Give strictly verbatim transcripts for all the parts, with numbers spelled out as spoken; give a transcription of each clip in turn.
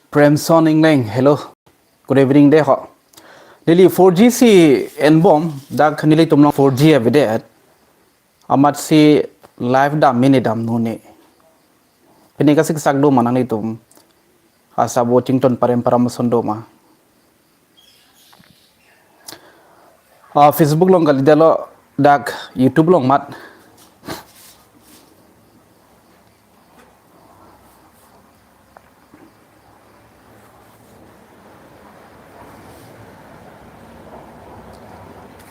Premson Ingleng, hello. Good evening de ho. Neli four G si enbom, dak nelitum along four G avedet. Amatsi live dam mini damnone. Pini kasiksak do ma nanglitum? Asabo chington parem param ason do ma? Ah, Facebook along kalidetlo, dak YouTube along mat.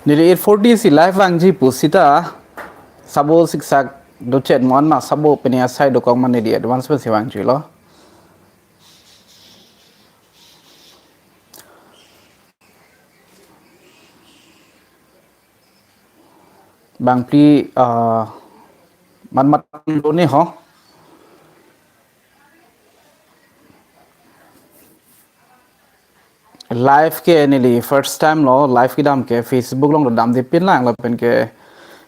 Neli eight forty si live vangji pusita sabo siksak do chet mo-an ma, sabo pini asai dokok ma, neli advance pensi vangjilo. Bangphli, ah, man mat do ne ho. Live ke neli first time lo, live kedam ke Facebook along damde pinlang lapen ke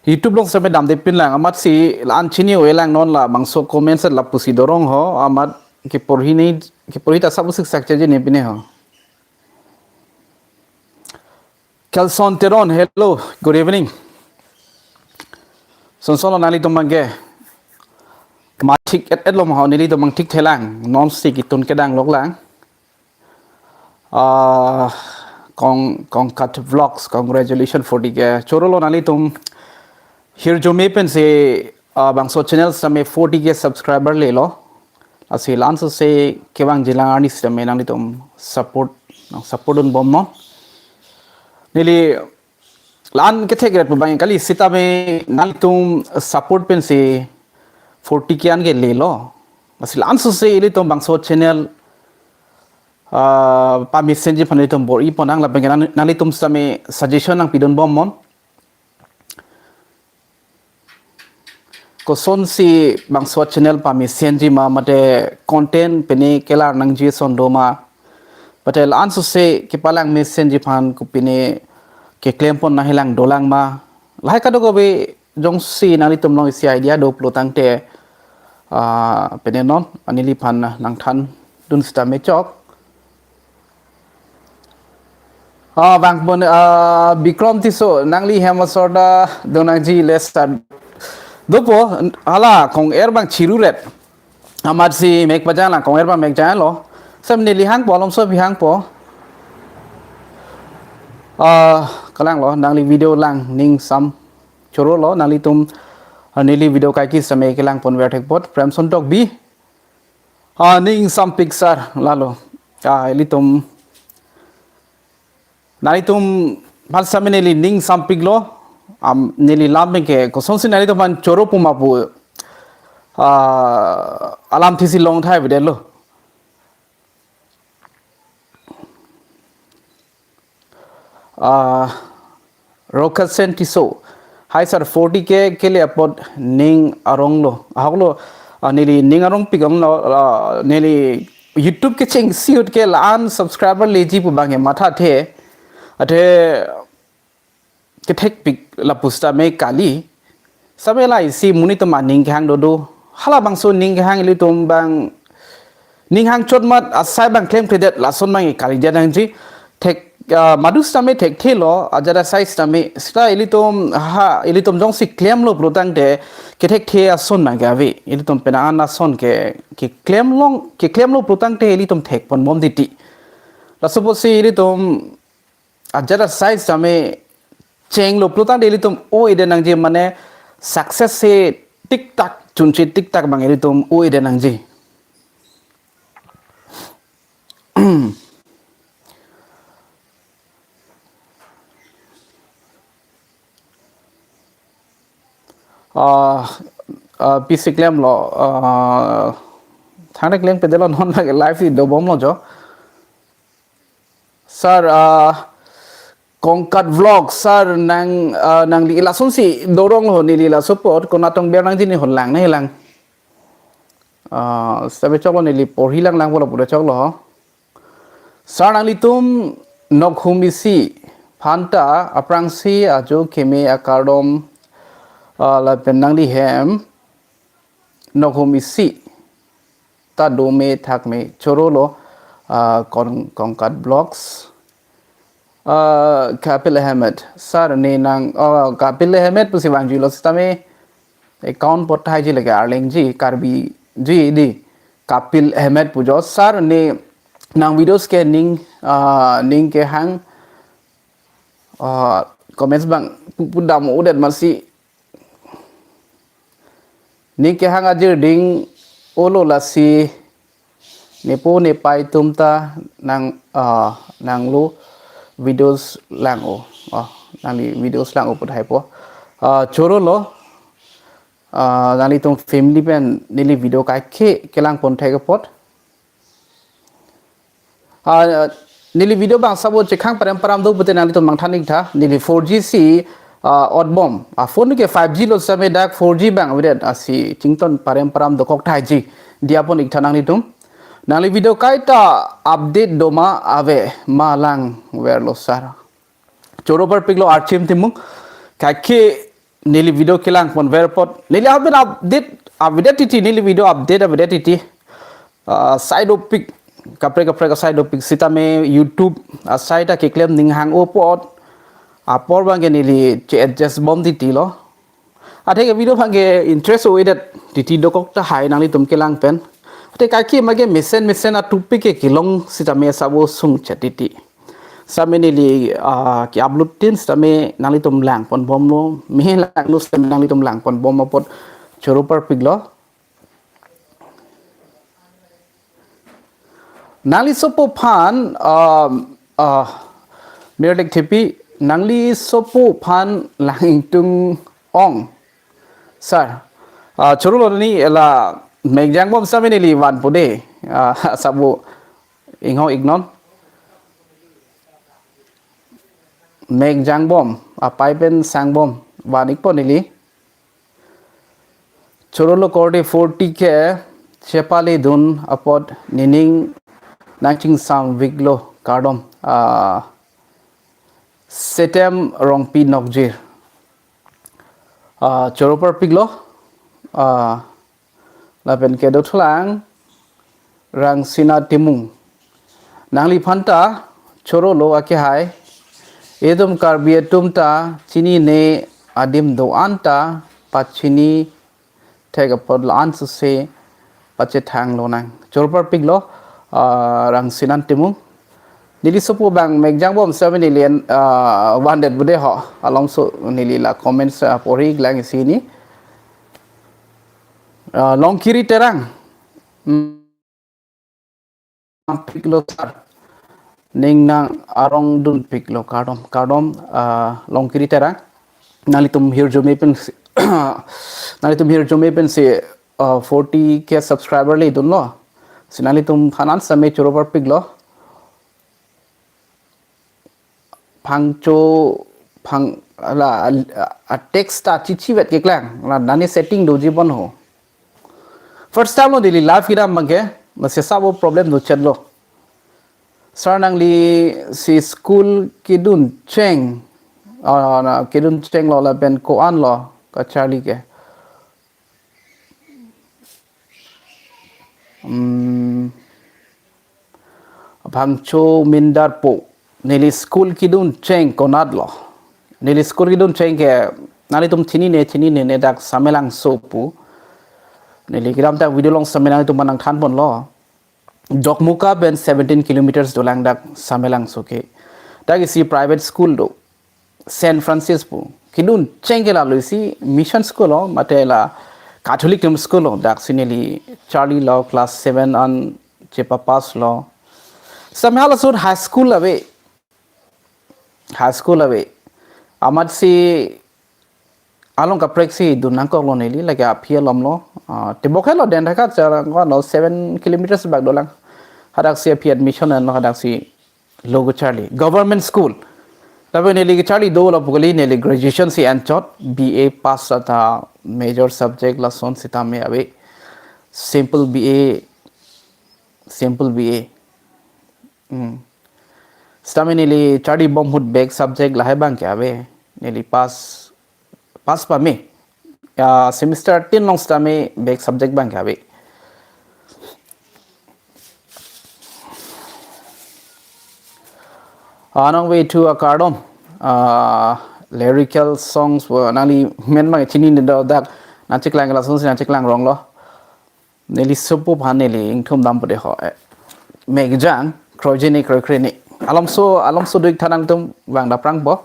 YouTube along seme damde pinlang. Amatsi la-an chini-o-e lang non, labangso comments lapusi dorong ho, amat keporhi ne, keporhi ta sabo siksak cheji ne pine ho. Kelson Teron, hello, good evening. Sonson lo nanglitum abang ke? Ma thik et et lo ma ho, nelitum abang thik thelang, non si kitun kedang lok lang. Ah, Kong, Kongkat Vlogs, congratulations forty K. Choro lo nanglitum. Hirjume pensi, ah, bangso channel sitame forty K subscriber lelo. Lasi la-an sose kevangji lang arni sitame nanglitum support, nang support dunbom non. Neli la-an kethek ret pu abang kali sitame nanglitum support pensi forty K an ke lelo. Lasi la-an sose ilitum bangso channel, ah, pamesenji aphan ilitum bor-ipon nang, lapen ke nang, nanglitum sitame suggestion nangpidunbom non. Kosonsi bangso channel pamesenji ma, mate content pine kelar nangji ason do ma, mate la-an sose kepalang mesenji aphan kopine keklempon nanghelang dolang ma. Lahai kadokave jongsi nanglitum along isi idea do pulo tangte, ah, pine non, ah, neliphan nangthandun sitame chok. Ah, bang pon, ah, Bikrom Tisso, nangli hem asor ta donangji le sir. Dopo, hala kong-er abang chiruret. Amatsi mek pajang lang, kong-er abang mek janglo. Sem neli hangpo, malomso bi hangpo. Ah, kalang lo, nangli video lang, ning sam choro lo, nanglitum, ah, neli video kaike sitame kelang ponver thekpot, Premson Tokbi. Ah, ning sampik sir, lalo. Ah, ilitum, nanglitum aphan sitame neli ning sampiklo, am, neli lam abang ke kosonsi nanglitum aphan choro pu ma pu, ah, alamthe si longthai avedetlo. Ah, Rokasen Tisso. Hi sir, forty K kele apot ning aronglo. Ahoklo, ah, neli ning arongpik onglo, ah, neli YouTube kechengsi ahut ke la-an subscriber leji pu abang ke mathathe. Athe kethekpik lapu sitame kali. Sitame la isi monit atum aning kehang dodo. Halabangso ning kehang ilitum abang ning hangchot amat asai abang klemkledet lason abang kalidet nangji. Thek, ah, madu sitame thekthelo, ajat asai sitame, sita ilitum ha, ilitum jongsi klemlo pulo tangte kethekthe ason abang ke ave. Ilitum penang an ason ke, keklem long, keklemlo pulo tangte ilitum thekponbom titi. Laso apotsi ilitum ajat asai sitame chenglo pulo tangte ilitum o-edet nangji, mane success si tiktak, chunche tiktak abang ilitum o-edet nangji. Ah, ah, pisi klemlo, ah, thangta klem pedetlo, non lake live si dobomlo jo. Sir, ah, Kongkat Vlog, sir, nang, ah, nangli lasonsi dorong ho, neli laso apot konatong ber nangji ne ho, lang nanglang. Ah, sitame choklo, neli porhi lang lang pulo pulo choklo ho. Sir, nanglitum nokhum isi aphanta aphrangsi ajo keme akardom, ah, lapen nangli hem nokhum isi ta dome thakme chorolo. uh, Kong- Kongkat Vlogs. Uh, Kapil Ahmed. Sir, ne nang, oh, Kapil Ahmed pusi vangjuilo sitame account pothaiji lake Arleng ji, Karbi ji di. Kapil Ahmed pujo. Sir, ne nang videos ke ning, uh, ning kehang, uh, comments bang pu- pudam udet masi. Ning kehang ajir ding olo lasi nepo nepai atum ta nang, ah, nanglo videos lang-o. Ah, nangli videos lang-o puthaipo. Ah, chorolo. Ah, nanglitum family pen neli video kaikhe kelang ponthek apot. Ah, neli video bang sabo chekhang parem param do pute nanglitum mangthan iktha, neli four G si, ah, otbom. Ah, phone ke five G lo same dak four G bang avedet, ah, si chington parem param dokok thaiji. Diya pon iktha nanglitum. Nangli video kaita update doma ave ma langverlo sir. Choro parpiklo Archim Timung. Kaikhe neli video kelang ponver apot. Neli abin update, update titi, neli video update, update titi. Ah, side opik, kaprek kaprek side opik sitame YouTube, ah, side a keklem ning hang-o apot. Apor bang ke neli che adjust bom titi lo. Athe ke video bang ke interest avedet titi dokok tahai nanglitum kelang pen. Athe kaikhe ma ke mesen mesen a topic ke kelong sitame sabo sungchet titi. Same neli, ah, ke upload tin sitame nanglitum lang ponbomlo, me langlo sitame nanglitum lang ponbom apot choro parpiklo. Nangli sopo aphan, ah, ah, Mirlek Thepi, nangli sopo aphan lang ingtung ong. Sir, ah, chorolo ni la mekjang bom same neli vanpo de. Ah, sabo inghong iknon. Mekjang bom, apai pen sang bom, van ikpo neli. Chorolo korte forty ke chepaledun apot nening nangchingsam viklo kardom. Ah, Setem Rongpi Nokjir. Ah, choro parpiklo. Ah, lapen kedo thulang Rangsina Timung. Nangliphan ta chorolo akehai. Itum Karbi atum ta chinine adim do-an ta pachini thek apot la-an suse pachethang lonang. Choro parpiklo, ah, Rangsina Timung. Neli sopo bang mekjang bom same neli, ah, vandet bude ho. Alongso neli la comments, ah, pori lang isi ni. Ah, Longkiri Terang. Hmm. Piklo sir. Ning nang arong dunpiklo kardom. Kardom, ah, Longkiri Terang. Nanglitum hirjume pensi, nanglitum hirjume pensi, ah, forty K subscriber ledunlo. Si nanglitum phan an same choro parpiklo. Phangcho, phang, la, a, a text ta chichivet keklang. La nani setting doji bon ho. First time lo neli live kedam abang ke, masi sabo problem dochetlo. Sir nangli si school kedun cheng, ah, na kedun chenglo lapen ko-an lo kacharli ke. Hmm. Phangcho Mindarpo, neli school kedun cheng konatlo. Neli school kedun cheng ke, nanglitum chinine, chinine ne dak Samelangso pu. Neli kedamtang video along same nanglitum aphan nangthan ponlo. Dokmoka pen seventeen kilometers dolang dak Samelangso ke. Dak isi private school do. Saint Francis pu. Kedun cheng ke lalo isi mission school lo, mate la Catholic atum school lo, daksi neli charlilo class seven an chepa pass lo. Same halaso ahut high school ave. High school ave. Amatsi along kaprek si dun nangkoklo neli, lake aphi alomlo. Ah, tebok helo Denthakat, charang ko lo seven kilometers bak dolang. Hadaksi aphi admission anlo, hadaksi lo kacharli. Government school. Tapi neli kacharli dolo pu kali, neli graduation si anchot, B A pass ata major subject lason sitame ave. Simple B A, simple B A. Hmm. Sitame neli charli bom ahut back subject lahai abang ke ave. Neli pass, pass pame. Ya, semester tin along sitame back subject abang ke ave. Anong ve thu akardom. Ah, lyrical songs pu nangli men mang chini ne do dak nangcheklang lason si nangcheklang rong lo. Neli supu phan neli ingthum dam pu de ho. Eh, mekjang, kroijini kroikrini. Alomso, alomso duik thanang tum vang daprang po.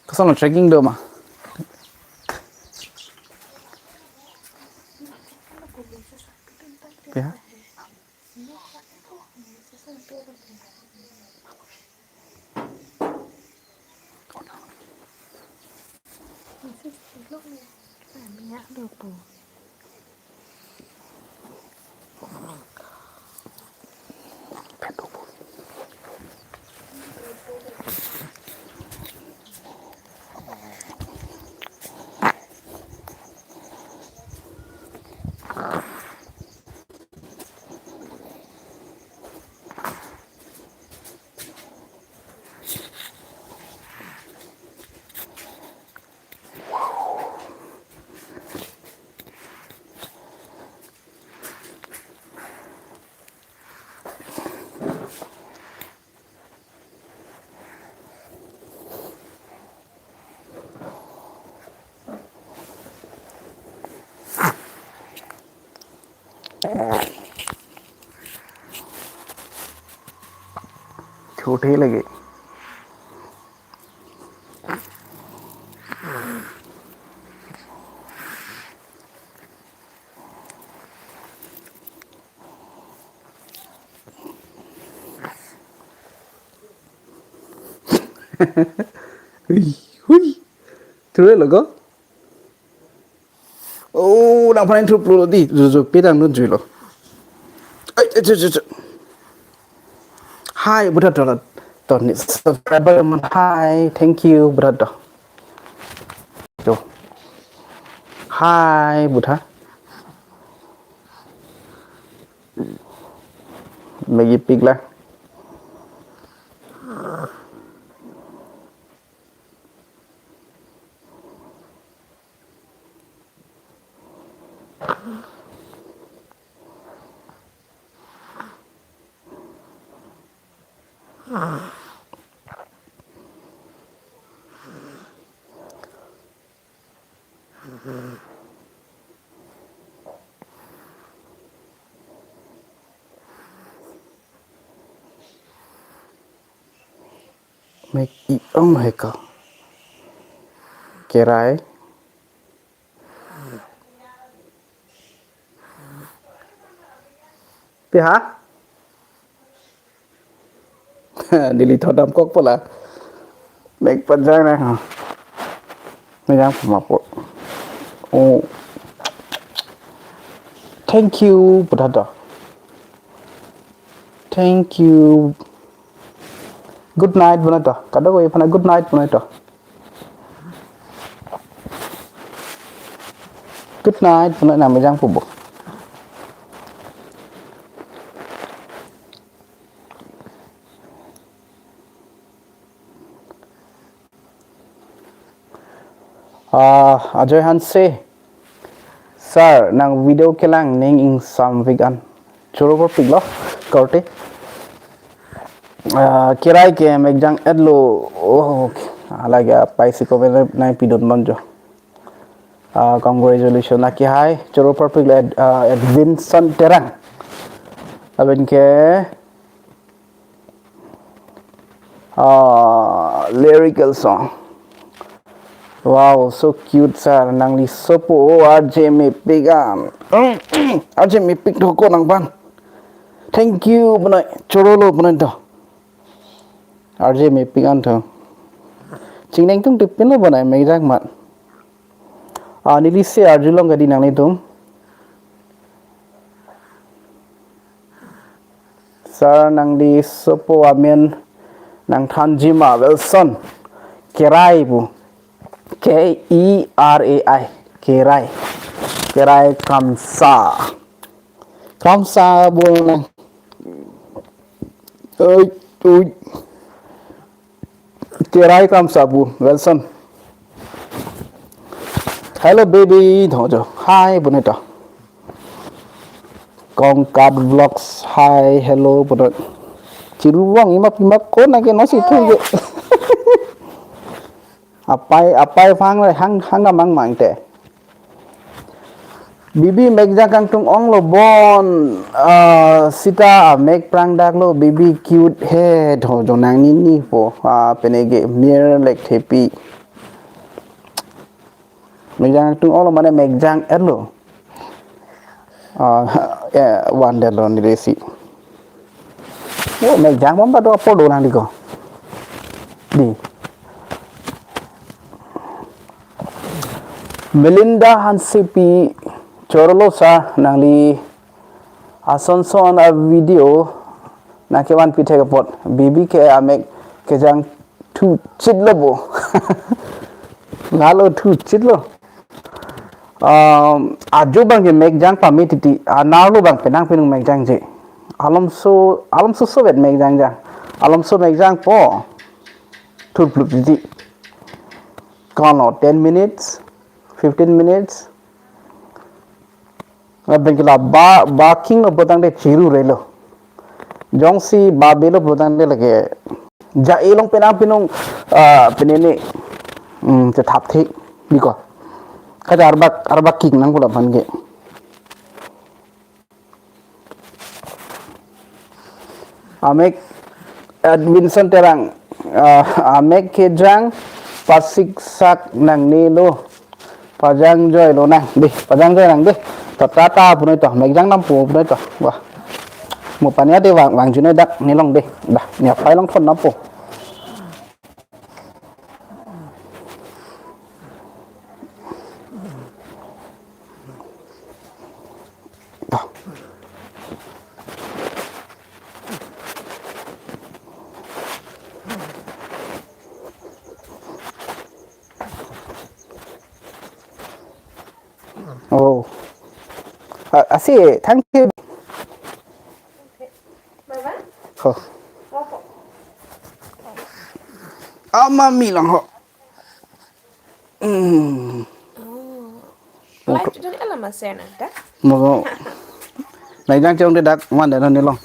Koson trekking do ma? Ya. छोटे लगे। Hui, hui. True lo ko? Oh, nang panin thuplo di. Juju pedang nun juilo. Ai, ai, ju, ju, ju. Hi, Buddha Dolo. Tony subscriber man. Hi, thank you, Buddha Do. Jo. Hi, Buddha. Megi pik la. Mek i ong hai ka. Kerai. Pi ha? Neli thodam kok pola. Mek panjang na ha. Mejang puma po. Oh. Thank you, Buddha Do. Thank you. Good night, Buddha Do. Kado ko ipana good night, Buddha Do. Good night, Buddha Do, nang mejang pu bo. Ah, Ajoy Hanse, sir, nang video kelang ning ingsam vik an. Choro por pik lo, korte. Ah, kerai ke mekjang et lo, oh, okay. Alage paisi ko bele nai pidun manjo. Ah, congratulations, laki hai, choro por pik lo Ed-, ah, Edwinson Terang. Lapen ke, ah, lyrical song. Wow, so cute, sir. Nangli sopo, oh, R J mepik an. R J mepik thoko nang pan. Thank you, Bunai. Choro lo, Bunai to. R J mepik an to. Chingneng tung tipin lo, Bunai, mejang mat. Ah, neli se arjulong kadi nanglitum. Sir, nangli sopo amen nangthanji ma, Wilson Kerai pu. K E R A I. Kerai. Kerai Kramsa. Kramsa bol nang. Oi, oi. Kerai Kramsa pu, Wilson. Hello baby, tho jo. Hi, puneto. Kongkat Vlogs, hi, hello, puneto. Chiru vong imak imak ko na ke no si thu ke. Apai, apai phang le hang, hang amang mang te. Bibi mekjang kangtung onglo bon, ah, sita amek prang daklo, bibi cute he, tho jo nangnini po, ah, penege mir lek thepi. Mekjang kangtung onglo mane mekjang etlo. Ah, eh, wan detlo neli si. Oh, mekjang bom ba do apor do lang di ko. Di. Melinda Hansepi, chorolo sir, nangli ason son a video nangkevan pi thek apot, bibi ke amek kejang thu chitlo bo. Ngalo thu chitlo. Um, ajo bang ke mekjang pame titi, anarlo bang penang penung mekjang je. Alomso, alomso sovet mekjang jang. Alomso mekjang po. Thurplup titi. Kono ten minutes, fifteen minutes. Lapen ke la ba, ba king lo putangte chiru relo. Jongsi ba belo putangte lake ja-e along penang penung, ah, penene, hmm, chethap the, biko. Kaja arbak, arbak king nang pula aphan ke. Amek Edwinson Terang, ah, amek kejang pasiksak nangnelo. Pajang joilo nang, deh, pajang joi nang, deh. Ta ta ta puneto, mekjang nam pu puneto. Wah. Mo pania de vang, vang junai dak nelong deh. Dah, nia pai long phone nam pu. Oh. Ah, asi, thank you. Baba? Ho. Opo. Ama mi lang ho. Hmm. Oh. Live itu ni alam masih nak dah? Mo. Nai jang chong de dak man de non ni long.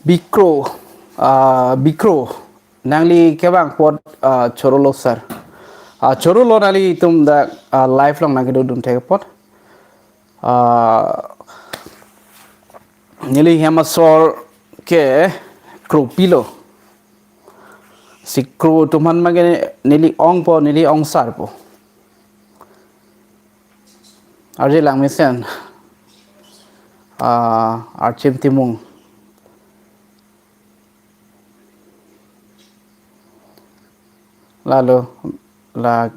Bikro, ah, Bikro, nangli kevang apot, ah, chorolo sir. Ah, chorolo nanglitum dak, ah, live along nangkedodun thek apot. Ah, neli hem asor ke kropilo. Si kro atum aphan mage neli ong po, neli ong sar po. Arje lang mesen. Ah, Archim Timung. Lalo, la,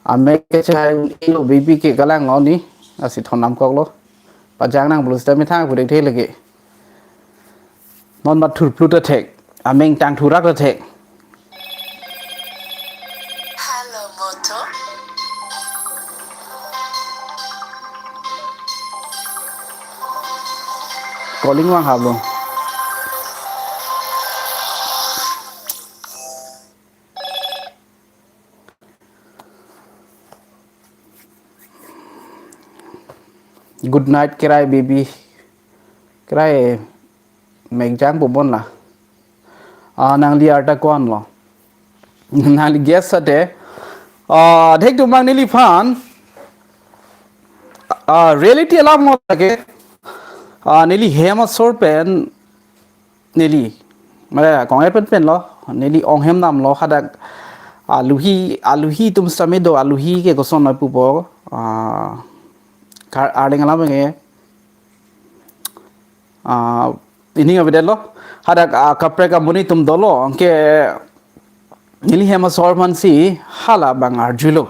amek kechai ilo bibi ke kalang lo ni, asi thonam koklo. Pajang nang bulu sita methang pudek the lagi. Non mat thurplu ta thek, ameng tang thurak ta thek. Hello, Moto. Calling vang habo. Good night, Kirai baby. Kirai, mekjang pu bon la. Ah, nangli arta ko-an lo. Nangli guess ate. Ah, thek tumang neliphan. Ah, reality alam mo lake. Ah, neli hem asor pen neli. Mane kong e pen pen lo. Neli ong hem nam lo hadak aluhi, aluhi atum sitame do, aluhi ke koson lo pupo. Ah, kar arleng alam ke. Ah, ining avedetlo. Hadak, ah, kaprek amonit atum dolo. Anke neli hem asor aphansi hala bang arjulo.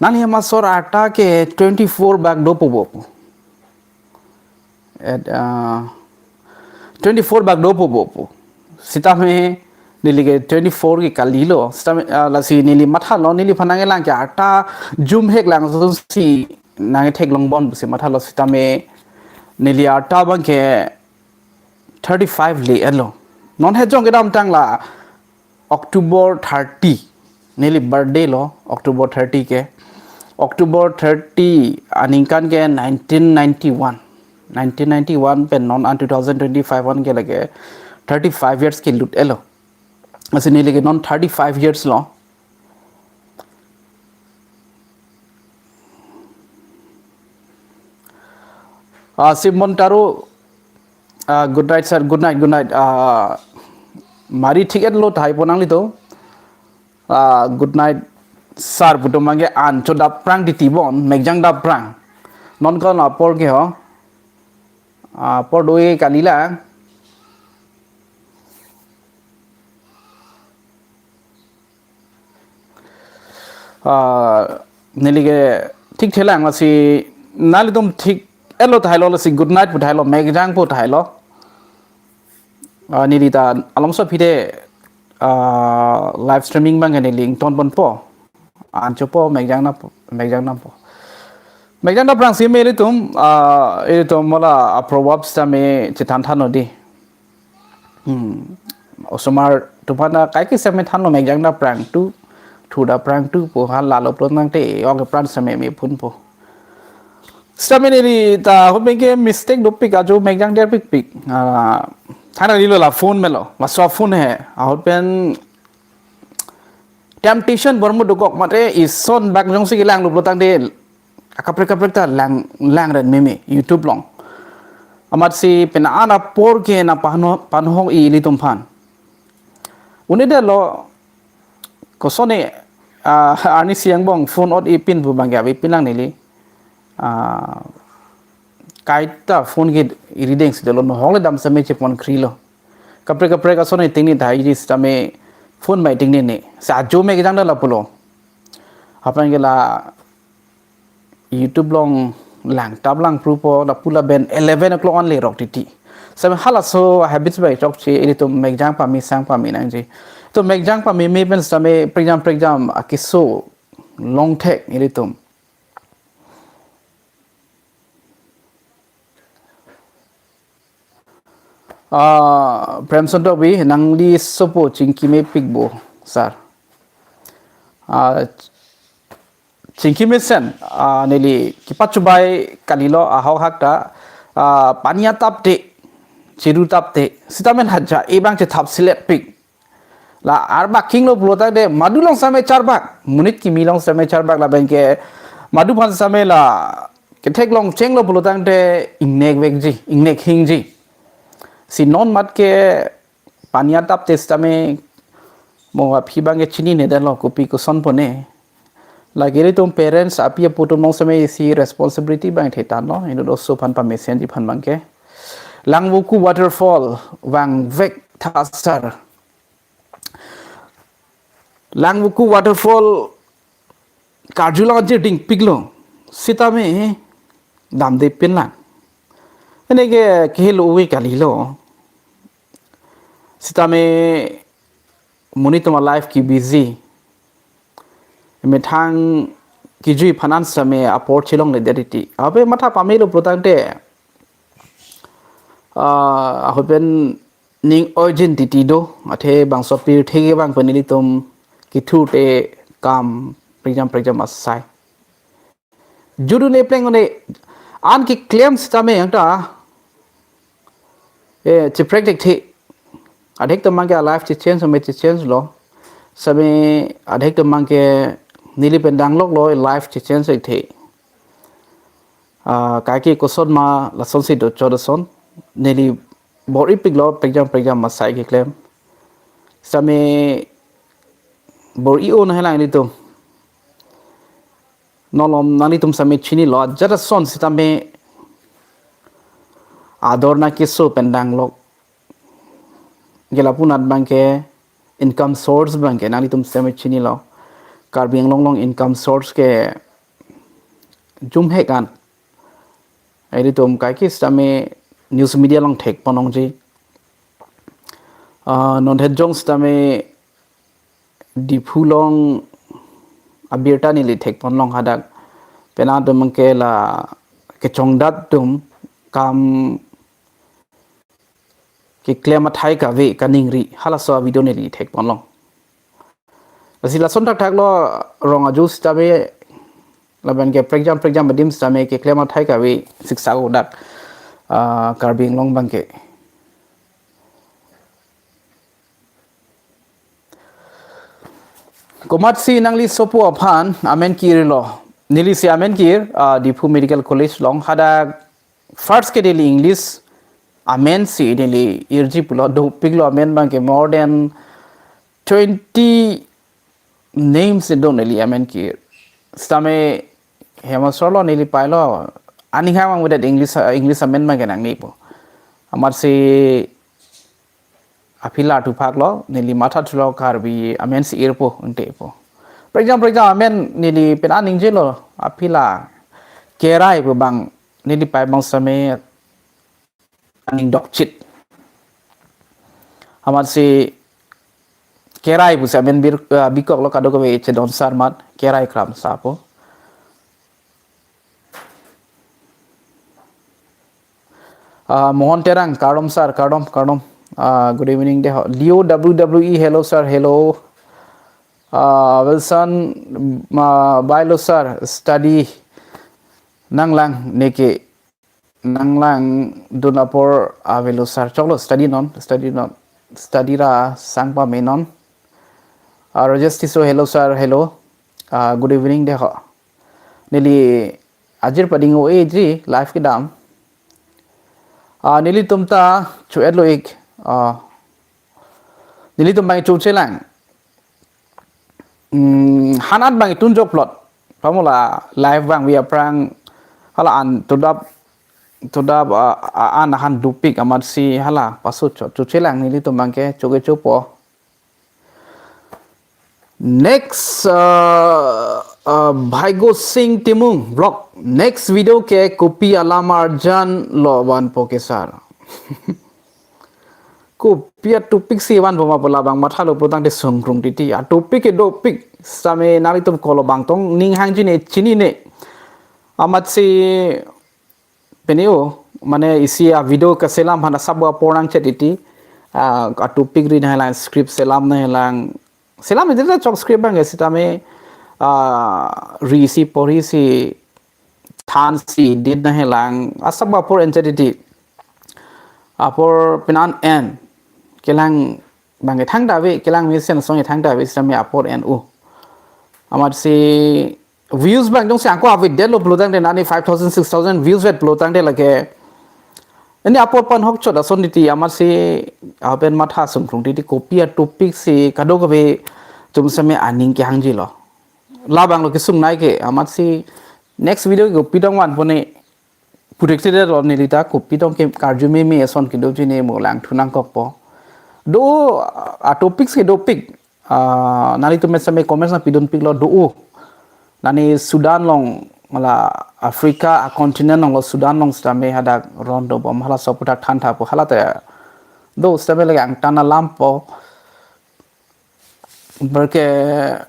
Nangli hem asor arta ke twenty-four bak dopo bo. At, ah, twenty-four bak dopo bo pu. Sitame neli ke twenty-four ke kalilo. Sitame, ah, lasi neli mathalo, neliphan nangkelang ke arta jumhek lang ason si nangketheklong bon pusi mathalo, sitame neli arta abang ke thirty-five le-etlo. Non hejong kedamtang la October thirty, neli birthday lo, October thirty ke. October thirty aningkan ke nineteen ninety-one. Nineteen ninety-one pen non an two thousand twenty-five an ke lake thirty-five years kelut-etlo. Lasi neli ke non thirty-five years lo. Ah, Simon Taro, ah, good night, sir. Good night, good night. Ah, mari thik-etlo tahai po nanglitum. Ah, good night, sir. Putum abang ke an cho dap prang titi bon, mekjang dap prang. Non ko na apor ke ho. Ah, apor do-e kalila. Ah, neli ke thik thelang lasi nanglitum thik-etlo tahai lo, lasi good night pu tahai lo, mekjang pu tahai lo. Ah, neli ta alomso aphi te, ah, live streaming abang ke neli ington ponpo. An cho po, mekjang na po, mekjang na po. Mekjang dap prang si me ilitum, ah, ilitum mola a proverb sitame chethan than nodi. Hmm. Osomar atum aphan kaike sitame thanlo, mekjang dap prang tu, thu dap prang tu pu, ha lalo plot nangte, ok pran sitame me phun po. Sitame neli ta ahut pen ke mistake dopik, ajo mekjang der pikpik. Ah, thana nilo la phone melo, laso phone he. Ahut pen temptation bor mo dokok mate ison bak jongsi kelanglo pulotangte akaprek kaprek ta lang, lang ren meme YouTube along. Amatsi pen an apor ke nangpano, pano-i ilitum aphan. Un'edetlo kosonne, ah, arni si angbong phone ot-e pin pu abang ke ave pin lang neli. Ah, kaita phone ke iri deng si dolo, nohok le dam sitame chepon kri lo. Kaprek kaprek ason iting ni dai ji sitame phone bai ting ni ne. Sa ajo mekjang dap la pulo. Aphrang ke la YouTube along lang tap lang pru po, lapu lapen eleven o'clock an lerok titi. Sitame halaso habits bai chokche, ilitum mekjang pame sang pame nangji. To mekjang pameme pen sitame prekjam prekjam akeso longthek ilitum. Ah, Premson Tokbi, nangli sopo chingki mepik bo, sir. Ah, chingki mesen, ah, neli kepachubai kalilo ahok hak ta, ah, pani atap te, chiru tap te, sitame haja ebang chethap silet pik. La arbak kinglo pulotangte, madu along sitame charbak, monit kimi along sitame charbak, lapen ke madu aphan sitame la kethek along chenglo pulotangte ingnek vekji, ingnek hingji. Si non mat ke pani atap te sitame mo aphi abang ke chininedetlo kopi koson pone. Lake ilitum parents api apo atum along sitame isi responsibility abang thetan lo, inut oso aphan pamesenji aphan abang ke. Langvoku waterfall vangvek tha sir. Langvoku waterfall karjulong ajir dingpiklo. Sitame damde pinlang. Ene ke kehelo ove kalilo. Sitame monit atum a-life ke busy. Methang kejui aphan an sitame apor chelongledet titi. Ape matha pamelo pulotangte. Ah, ahut pen ning oijin titi do, athe bangso pirthe ke bang pen ilitum kethurte kam prekjam prekjam asai. Judu ne pleng ne an keklem sitame yang ta, eh, cheprek thekthe. Adhek atum abang ke a-life chechange, me chechange lo. Sitame adhek atum abang ke neli pen dangloklo life chechange thekthe. Ah, kaike koson ma lasonsi do chodoson. Neli bor-ipiklo prekjam prekjam asai keklem. Sitame bor-i-o nanghelang ilitum. Non malom nanglitum sitame chinilo, ajat ason sitame ador na keso pen danglok. Ke lapu anat abang ke income source abang ke nanglitum sitame chinilo. Karbi Anglong along income source ke jumhek an. Ilitum kaike sitame news media along thek pon longji. Ah, non het jong sitame Diphu along abirta neli thekponlong hadak. Penang atum ke la kechongdat atum kam keklem athai kave kaningri halaso a-video neli thekponlong. Lasi lason thakthak lo rong aju sitame lapen ke prekjam prekjam adim sitame keklem athai kave siksa kodak, ah, Karbi Anglong abangke. Komatsi nangli sopo aphan amen ke-irlo? Neli si amen ke-ir, ah, Diphu Medical College along hadak first ke neli English amen si neli irji pulo, dopiklo amen abangke more than twenty names do neli amen ke-ir. Sitame hem asor lo neli pailo, aning hang abang vedet English, English amen abangke nangnipo. Amatsi aphi la thuphak lo, neli matha thulo Karbi amen si irpo, ente po. Prekjam prekjam amen neli pen aning jelo, aphi la Kerai pu abang neli pai abang sitame aning dokchit. Amatsi Kerai pusi amen bir, ah, bikoklo, kadokave chedon sar amat Kerai Kramsa pu. Ah, Mohon Terang, kardom sir, kardom, kardom. Ah, good evening dei ho. Leo W W E, hello sir, hello. Ah, Wilson, ah, bailo sir, study nanglang neke nanglangdun apor avelo sir, choklo study non, study non, study ra sang pame non. Ah, Rajesh Tisso, hello sir, hello. Ah, good evening dei ho. Neli ajir pading o eji live kedam. Ah, nelitum ta cho-etlo ik. Ah, nelitum abang chochelang. Hmm, han-an abang tunjok plot. Pamola live abang via prank hala an todap, todap, ah, ah, an han dopik amatsi hala pasu cho, chochelang nelitum abangke choke chopo. Next, uh, uh, Bhaigo Singh Timung vlog. Next video ke kopi alam arjan lo vanpo ke sir. Kopi a-topic si vanpo ma pu labang mathalo putangte sungkrung titi. A-topic ke dopik. Sitame nanglitum kolo bangtong ning hangji ne chinine. Amatsi pini o, mane isi a-video keselam aphan asap apor nangchet titi, ah, a-topic ri nanglang, script selam nanglang. Selam iti ta chok script abang sitame, ah, ri si porhi si than si dit nanglang. Asap apor enchet titi. Apor penan en. Kelang abang thangta ave, kelang mesen song thangta ave sitame apor en u. Amatsi views abang jongsi angko avedetlo pulotangte nani five thousand, six thousand views vet pulotangte lake. Ini apor aphan hokchot ason titi amatsi apen matha sungkrung titi kopi a-topic si kadokave atum sitame aning kehangji lo. Labang lo kesungnei ke amatsi next video ke kopi tong vanpo ne. Putrik tide lo neli ta kopi tong ke karju meme ason kedo jine mo langthu nangkokpo. Do a-topic ke dopik. Ah, nanglitum sitame comments nangpidunpiklo do. Nani Sudan along, mala Africa a-continent along lo Sudan along sitame hadak ron dobom halaso aputhak thanthapo hala ta. Do sitame lake angtan alampo. Berke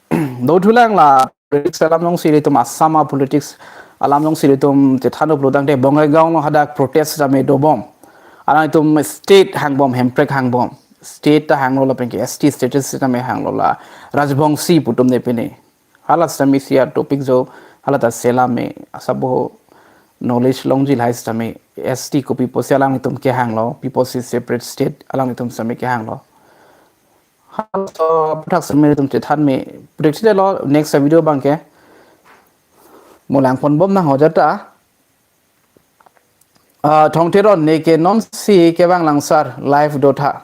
do thulang la politics alam alongsi ilitum Assam a-politics alam alongsi ilitum chethan pulotangte Bongaigaon along hadak protest sitame dobom. Alangtum state hangbom, hemprek hangbom. State ta hanglo lapen ke S T status sitame hanglo la Rajbongsi pu atum ne pine. Hala sitame isi a-topic jo hala ta selam me asap bo knowledge longji lahai sitame S T kopi pusi alangtum kehanglo, pi pusi separate state alangtum sitame kehanglo. Halaso aputhak sitame ilitum chethan me putrik tide lo next video abangke. Mo langponbom nang ho jata. Ah, Thongtheron neke nonsi kevang lang sir live dotha.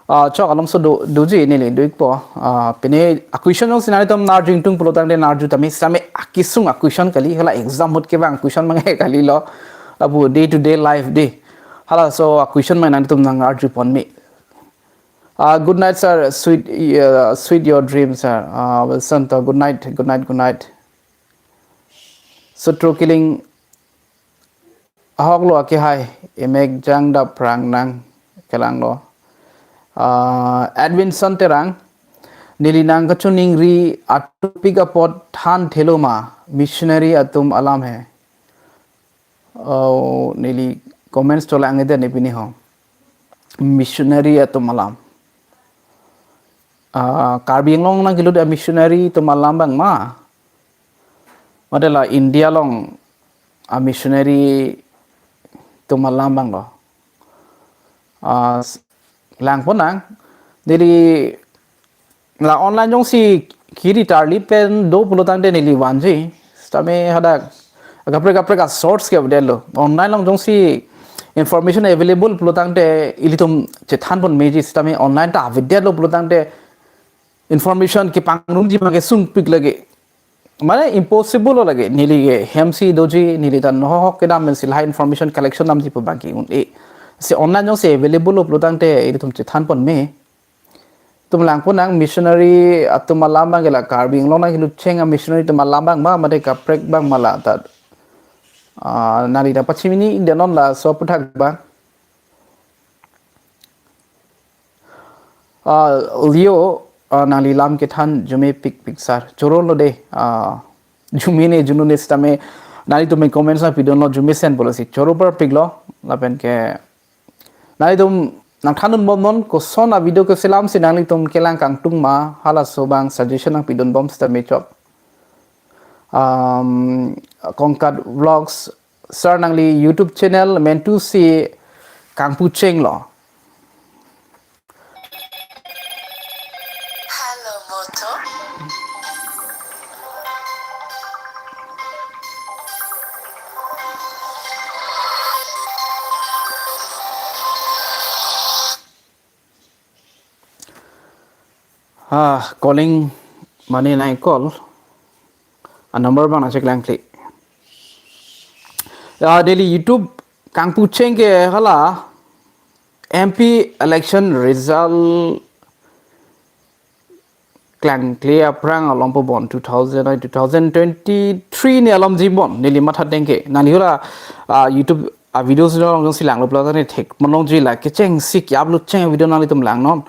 Ah, chok alomso do, doji neli do ikpo. Ah, pine a-question jongsi nanglitum nang-arju ingtung pulotangte nang-arju tame sitame akesung a-question kali hala exam ahut kevang question abang kalilo. Abu day to day life dei. Halaso a-question abang nanglitum nang-arjupon me. Ah, good night, sir. Sweet, uh, sweet your dream, sir. Ah, Wilson to, good night, good night, good night. Sutro killing ahok lo ake hai, emek jang dap prang nang kelang lo. Ah, Edwinson Terang, neli nangkachiningri a-topic apot than thelo ma, missionary atum alam he. Oh, neli comments to lang ede ne pini ho. Missionary atum alam. Ah, Karbi Anglong nangkelut a-missionary atum alam abang ma. Mate la India along a-missionary atum alam abang lo. Ah, s-, langpon nang. Neli la online jongsi kiri tarli pen do pulo tangte neli vanji. Sitame hadak kaprek kaprek a-source ke avedetlo. Online along jongsi information available pulo tangte ilitum chethan pon meji, sitame online ta avedetlo pulo tangte information kepangrumji abang ke sungpik lagi. Mane impossible lo lagi. Neli ke hem si doji, neli ta nohok kedam pensi lahai information collection damji pu abang ke un-e. Si online jongsi available lo pulo tangte ilitum chethan pon me. Itum langpon nang, missionary atum alam abang ke la Karbi Anglong nangkelut cheng a-missionary atum alam abang ma, mate kaprek abang ma la ta. Ah, neli ta pachimini denon laso aphuthak abang. Ah, Leo, ah, nangli lam kethan arjumepik pik sir. Choro lo de. Ah, arjume ne arju un-e sitame nanglitum comments nangpidunlo, arjumesen pulo si choro parpiklo. Lapen ke nanglitum nangthandun bomnon, koson a-video keselam si nanglitum kelang kangtung ma, halaso abang suggestion nangpidun bom sitame chok. Um, Kongkat Vlogs, sir nangli YouTube channel mentu si kangpu chenglo. Hello, Moto. Ah, calling mane nai call. A-number abang nangcheklang kli. Ya, neli YouTube kangpu cheng ke hala M P election result klangkle aphrang along po bon two thousand, two thousand twenty-three ni alomji bon neli matha tengke. Nangli hula, ah, YouTube a-videos along si langlo pulo tangte thek malongji la kecheng si ke-upload cheng video nanglitum langnon.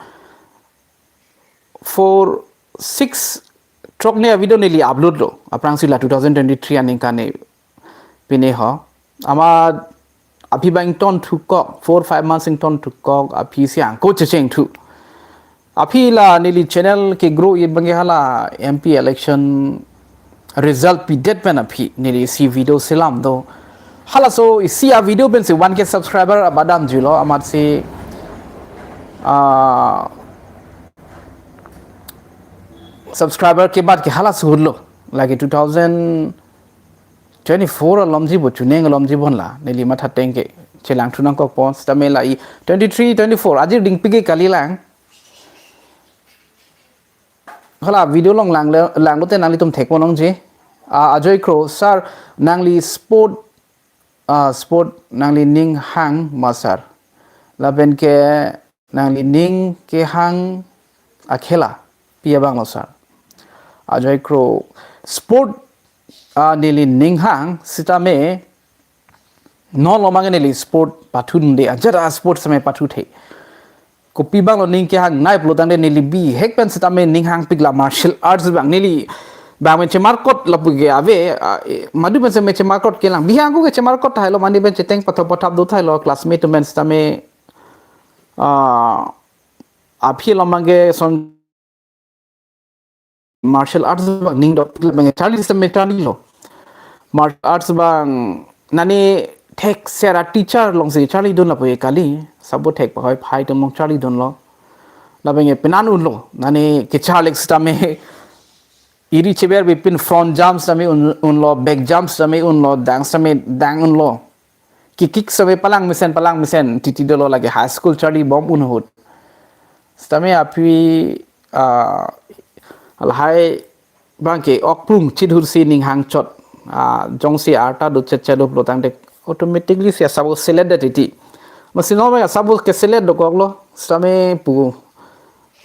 Four, six, throk ni a-video neli upload lo. Aphrangsi la two thousand twenty-three aningkan ni pine ho. Amat aphi abang ingtonthu kok, four, five months ingtonthu kok, aphi si angko chechengthu. Aphi la neli channel ke-grow-et abang ke hala M P election result pidet pen aphi neli isi video selam do. Halaso isi a-video pensi one K subscriber abang damjulo, amatsi, ah, subscriber kebat ke halaso hutlo. Lake two thousand twenty-four alomji bo, chuning alomji bon la neli matha tengke chelang thunang kok pon, sitame la i twenty-three, twenty-four ajir dingpi ke kali lang. Hala video along lang le, langlote nanglitum thek malongji. Ah, Ajoy Kro, sir, nangli sport, ah, sport nangli ning hang ma sir? Lapen ke nangli ning kehang akhela pi abang lo sir? Ajoy Kro, sport, ah, neli ning hang sitame non lo mang neli sport pathu de, ajat a-sport sitame pathu the. Kopi abang lo ning kehangnei pulo tangte neli bihek pen sitame ning hangpik la martial arts abang. Neli bang men chemarkot lapu ke ave, ah, eh, madu pen sitame chemarkot kelang. Bihang ko ke chemarkot thailo, mani pen cheteng pathop pathap do thailo, classmate atum pen sitame, ah, aphi lo mang ke son martial arts abang ning dok abang charli sitame charlilo. Martial arts abang nani thek sera teacher alongsi charlidun lapu ke kali. Sabo thek pahoi phai atum along charlidunlo. Labang ke penan unlo. Nani kecharlek sitame iri cheber bipin front jump sitame un, unlo, back jump sitame unlo, dang sitame dang unlo. Kick kick sitame palang mesen, palang mesen titi dolo, lake high school charli bom un ahut. Sitame aphi, ah, lahai abang ke okpung chithursi ning hangchot. Ah, jongsi arta do chetche do pulo tangte automatically si asabo selet det titi. Masi non abang asabo ke selet dokoklo. Sitame pu,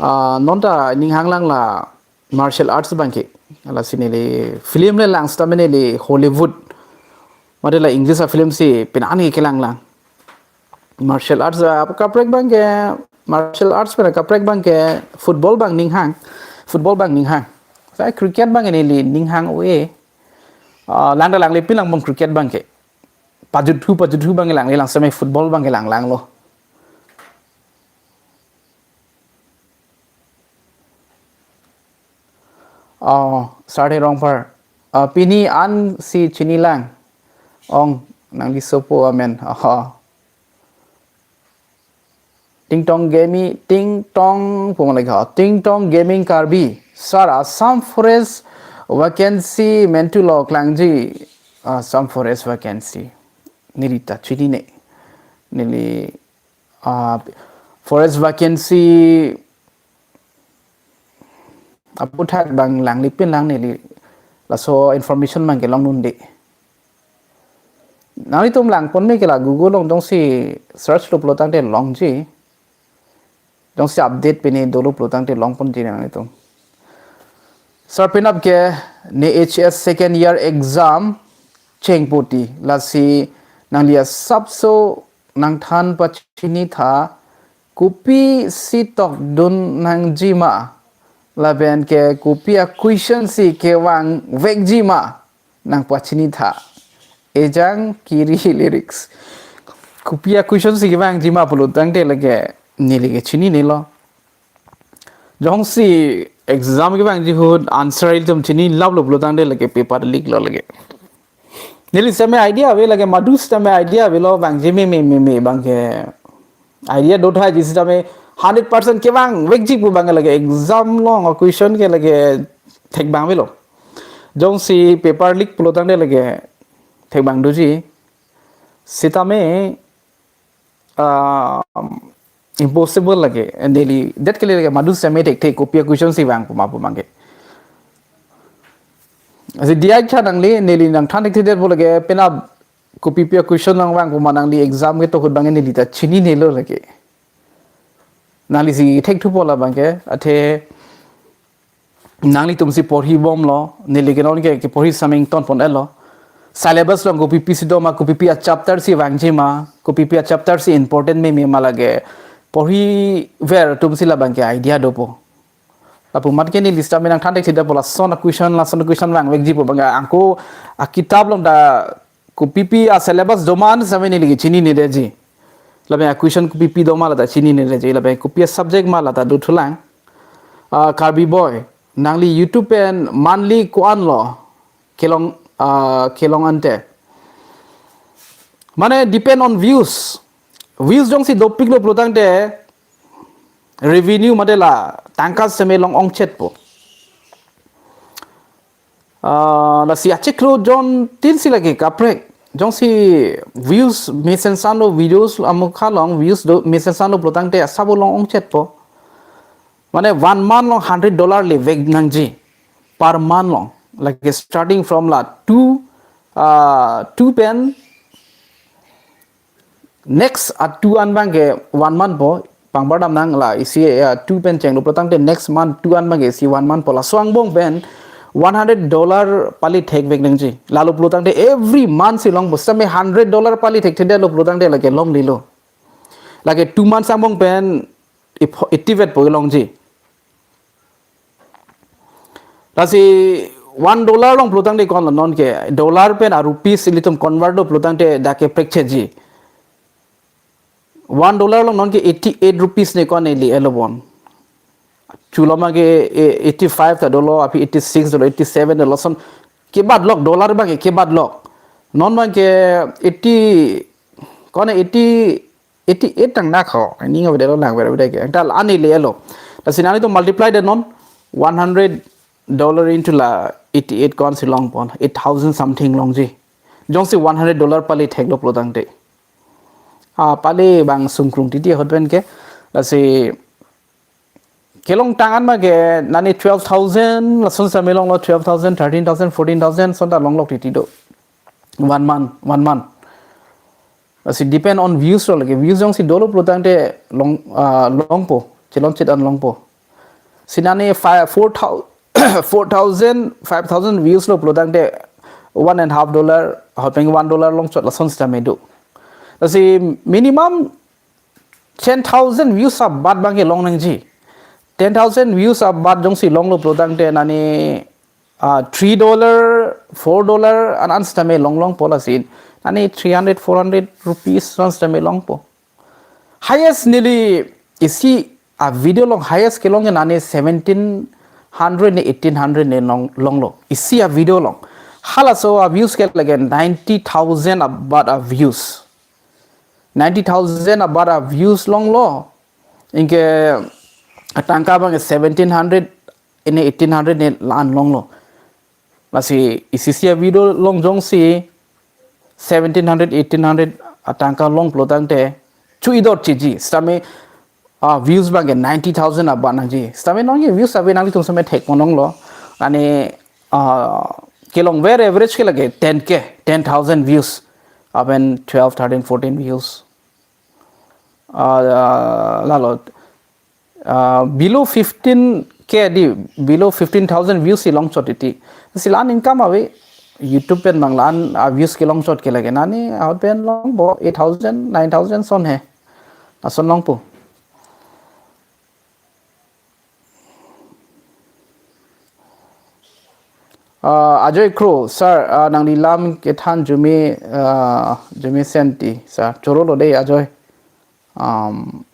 ah, non ta ning hanglang la martial arts abang ke. Lasi neli film le lang sitame neli Hollywood, mate la English a-film si penan ke kelang lang. Martial arts a kaprek abang ke Martial arts pen kaprek abangke football abang ninghang. Football abang ninghang. Sai cricket abang neli ninghang ave. Ah, lang ta langlipin lang abang cricket abangke. Pajuthu, pajuthu abang langli lang seme football abangke langlanglo. Oh, Sarthe Rongphar. Ah, pini an si chinilang. Ong, nangli sopo amen. Aha. Tingtong Gaming, Tingtong, pumalaga. Tingtong Gaming Karbi. Sir, Assam Forest vacancy mentu lo klangji. Assam Forest vacancy. Neli ta chinine. Neli, ah, forest vacancy aputhak abang langlipin lang neli laso information abangke longnunde. Nanglitum langpon me ke la Google along jongsi search lo pulo tangte longji. Jongsi update pine dolo pulo tangte longponji nanglitum. Sir, penap ke ne H S second year exam chengpo ti, lasi nangli asapso nangthan pachini tha, kopisi tokdun nangji ma, lapen ke kopi a question si kevang vekji ma, nangpachini tha. Ejang Kiri lyrics. Kopi a question si kevangji ma pulo tangte lake neli ke chininelo. Jongsi exam kevangji ahut answer ilitum chini lap lo pulo tangte lake paper leak lo lake. Neli seme idea ave lake, madu seme idea avelo, vangji me me me me abangke idea do thaiji sitame hundred percent kevang vekji pu abangke lake exam along a question ke lake thekbang avelo. Jongsi paper leak pulo tangte lake thekbang doji. Sitame, ah, impossible lake. Neli det ke lake madu seme thekthe kopi a question si vang pu ma pu abangke. Asi diya cha nangli, neli nangthan thekthedet pu lake penap kopipi a question nangvang pu ma, nangli exam ketok ahut abangke neli ta chininelo lake. Nangli si thekthupo la abangke, athe nanglitum si porhibomlo, neli ke non ke, keporhi saming tonpon-etlo. Syllabus along kopipi si do ma, kopipi a chapter si vangji ma, kopipi a chapter si important me me ma lake porhiver atum si la abangke idea dopo. Lapu amat ke neli sitame nangthan thekthedet pu lason a question, lason a question vang vekji pu abangke angko a kitab along ta kopipi a syllabus do ma an sitame neli ke chininedetji. Lapen a question kopipi do ma la ta chininedetji. Lapen kopi a subject ma la ta dothulang. Ah, Karbi Boy, nangli YouTube pen monthly ko-an lo kelong, ah, kelong ante. Mane depend on views. Views jongsi dopik lo pulo tangte revenue mate la tangka seme long-ongchetpo. Ah, lasi achiklo jontin si lake kaprek. Jongsi views mesen sanlo, videos amukha along views do mesen sanlo pulo tangte asabo long-ongchetpo. Mane one month along hundred dollar le vek nangji. Per month along. Lake starting from la two, ah, two pen next a two an abangke one month po, pangbar dam nang la isi, ah, two pen chenglo pulo tangte next month two an abangke isi one month po, laso angbong pen one hundred dollar pali thek vek nangji. Lalo pulo tangte every month si longpo, sitame hundred dollar pali thekthedetlo pulo tangte lake longlelo. Lake two months angbong pen ipho-, eighty vet po longji. Lasi one dollar along pulo tangte ko-an lo, non ke dollar pen a rupees ilitum convert do pulo tangte dak ke prekcheji. One dollar along non ke eighty-eight rupees ne ko-an neli elo bon. Chuloma ke e-, eighty-five ta dolo, aphi eighty-six dolo, eighty-seven dolo, lason kebat lok, dollar abangke kebat lok. Non abangke eighty, ko-an eighty, eighty-eight tang nak ho. Ini nggak beda lo, nang beda beda ke. Angtal ani le elo. Lasi nanglitum multiply det non, one hundred dollar into la eighty-eight ko-an si longpon, eight thousand something longji. Jongsi one hundred dollar pali theklo pulo tangte. Ah, pali bang sungkrung titi ahut pen ke. Lasi kelongtang an abangke nani twelve thousand, lason sitame longlo, twelve thousand, thirteen thousand, fourteen thousand, sonta longlok titi do. One month, one month. Lasi depend on views lo lake. Views jongsi dolo pulo tangte long, ah, longpo. Chelongchet an longpo. Sinani five, four thousand, four thousand, five thousand views lo pulo tangte one and half dollar, ahut pen one dollar longchot lason sitame do. Lasi minimum ten thousand views abat abangke long nangji. Ten thousand views abat jongsi longlo pulotangte nani uh, three dollar, four dollar an an sitame longlongpo lasi. Nani three hundred, four hundred rupees an sitame longpo. Highest neli isi a video along highest kelong nani seventeen hundred ne eighteen hundred ne long, longlo. Isi a video along. Halaso a views ke lake ninety thousand abat a views. Ninety thousand abat a views longlo. Anke atangka abang seventeen hundred ne eighteen hundred ne la-an longlo. Lasi isi isi a video along jongsi seventeen hundred, eighteen hundred atangka long pulotangte chu idor chiji. Sitame uh, views abangke ninety thousand abat nangji. Sitame nonke views ave nanglitum sitame thekpon longlo. Nani uh, kelongver average ke lake ten K, ten thousand views. Aben twelve, thirteen, fourteen views. Uh, uh, lalo uh, below fifteen K di, below fifteen thousand views si longchot titi. Si la-an income ave. YouTube pen abang la-an uh, views kelongchot ke lake nani ahut pen longpo eight thousand, nine thousand ason he. Ason longpo. Uh, Ajoy Kro, sir, uh, nangli lam kethan jume, uh, jume senti, sir. Chorolo dei, Ajoy. Um,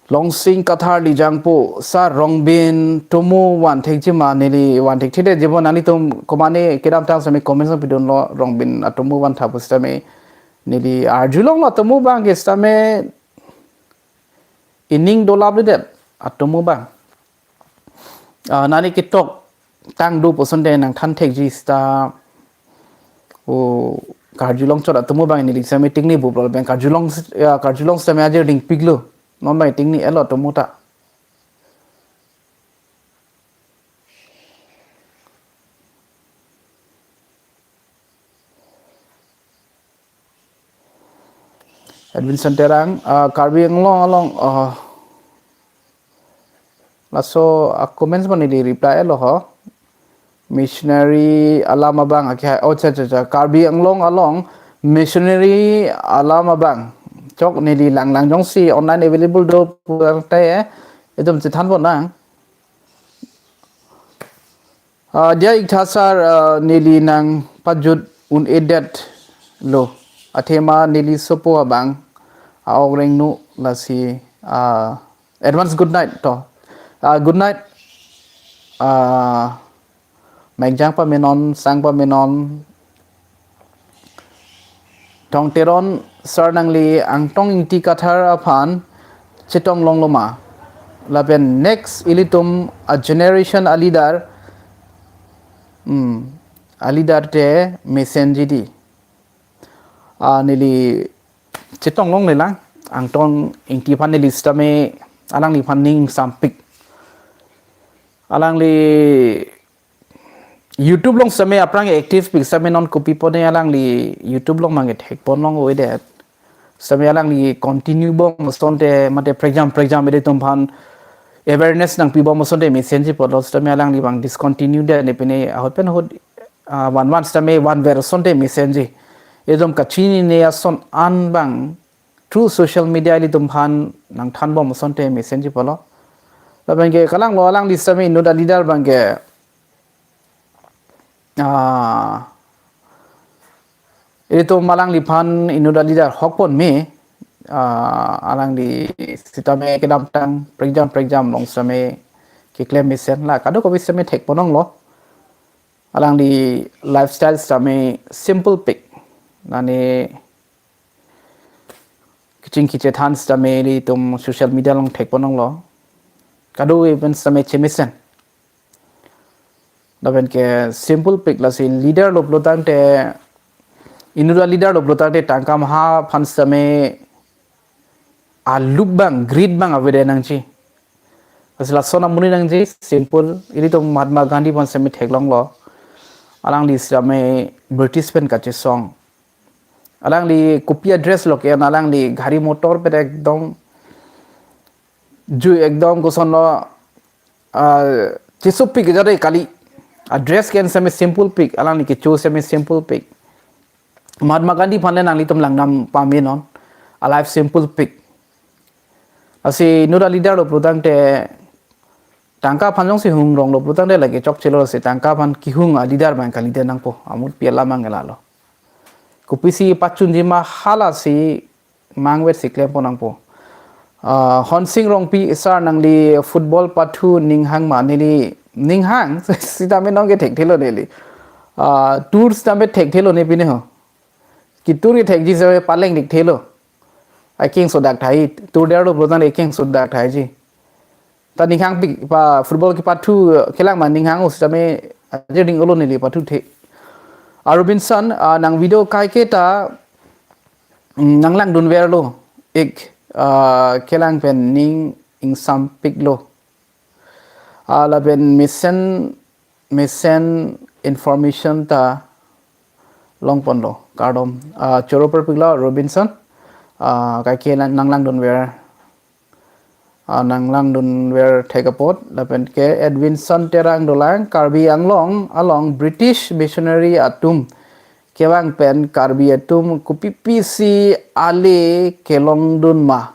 Longsing Kathar Lijangpo, sir, Rongbin atomo van thekji ma neli van thekthedetji bo nanglitum komane kedamtang sitame comment along pidunlo Rongbin atomo van tha pu sitame neli arjulonglo atomo abangke sitame ining dolapledet atomo abang. Ah, nani ketok tang do pu asonte nangthan thekji sita o karjulongchot atomo abang neli sitame tingni buplo abang karjulong, ya, karjulong sitame aje ringpiklo. Non abang tingni-etlo atomo ta. Edwin Santerang, uh, Karbi Anglong along, uh, laso a comments abang neli reply lo ho. Missionary alam abang ake, oh, cha, cha, cha. Karbi Anglong along missionary alam abang. Chok neli langlang jongsi online available do pulotangte, eh, itum chethanpon nang. Uh, dia ik tha sir, uh, neli nangpajut un-edetlo. Athema neli sopo abang a-ok rengno lasi, uh, advance good night to. Uh, good night. Uh, Mekjang pamenon, sang pamenon. Tong Teron, sir nangli Angtong Ingti Kathar aphan chetong longlo ma. Lapen next ilitum a generation a leader, hmm, a leader te mesenji di. Ah, neli chetong longlelang, Angtong Ingti aphan neli sitame alangliphan ning sampik. Alangli YouTube along sitame aphrang active pik sitame non kopipone alangli YouTube along abangke thekpon long-oidet. Sitame alangli continue bom asonte mate prekjam prekjam ilitum aphan awareness nangpi bom asonte mesenji apotlo sitame alangli abang discontinue det ne pine ahut pen ahut, ah, van van sitame vanver asonte mesenji. Itum kachinine ason an abang through social media ilitum aphan nangthan bom asonte mesenji apotlo. Labangke kalanglo alangli sitame inut a leader abangke ah, ilitum alangliphan inut a leader ahok pon me, ah, alangli sitame kedamtang prekjam prekjam along sitame keklem mesen la kadokave sitame thekpon longlo. Alangli lifestyle sitame simple pik. Nani kachingki kachethan sitame ilitum social media along thekpon longlo. Kadokave pen sitame chemesen. Lapenke simple pik lasi leader lo pulotangte, inut a leader lo pulotangte tangka maha aphan sitame a look abang, greed abang avedet nangji. Lasi lason amonit nangji, simple. Ilitum Mahatma Gandhi aphan sitame theklonglo. Alangli sitame British pen kachesong. Alangli kopi a dress lo ke-en, alangli gari motor pen ekdom jui ekdom kosonlo, ah, chesopik jare kali. A dress ke-en sitame simple pik, alangli kecho sitame simple pik. Mahatma Gandhi aphan le nanglitum langdam pamenon. A life simple pik. Lasi inut a-leader lo pulotangte tangka aphan jongsi hungrong lo pulotangte lake chokchelo, lasi tangka aphan kehung a-leader abang ka-leader nangpo, amutpi alam abang lalo. Kopisi pachunji ma halasi mangvet si klempon nangpo. Ah, Honsing Rongpi sir, nangli football pathu ning hang ma? Neli ning hang sitame nonke thekthelo neli. Ah, tur sitame thekthelo ne pine ho. Kitur kethekji sitame paleng thekthelo. Akeng sodak thai, tur der lo pulotangte akeng sodak thaiji. Ta ning hangpik, pa football kepathu kelang ma ning hang-o sitame ajir ding olo neli pathu the. A Robinson, ah, nang video kaike ta, mm, nanglangdunverlo ik, ah, kelang pen ning ingsampiklo. Ah, lapen mesen, mesen information ta longponlo, kardom. Ah, choro parpiklo Robinson. Ah, kaike lang, nanglangdunver, ah, nanglangdunver thek apot. Lapen ke Edwinson Terang dolang, Karbi Anglong along British missionary atum kevang pen Karbi atum kopipisi ale kelongdun ma?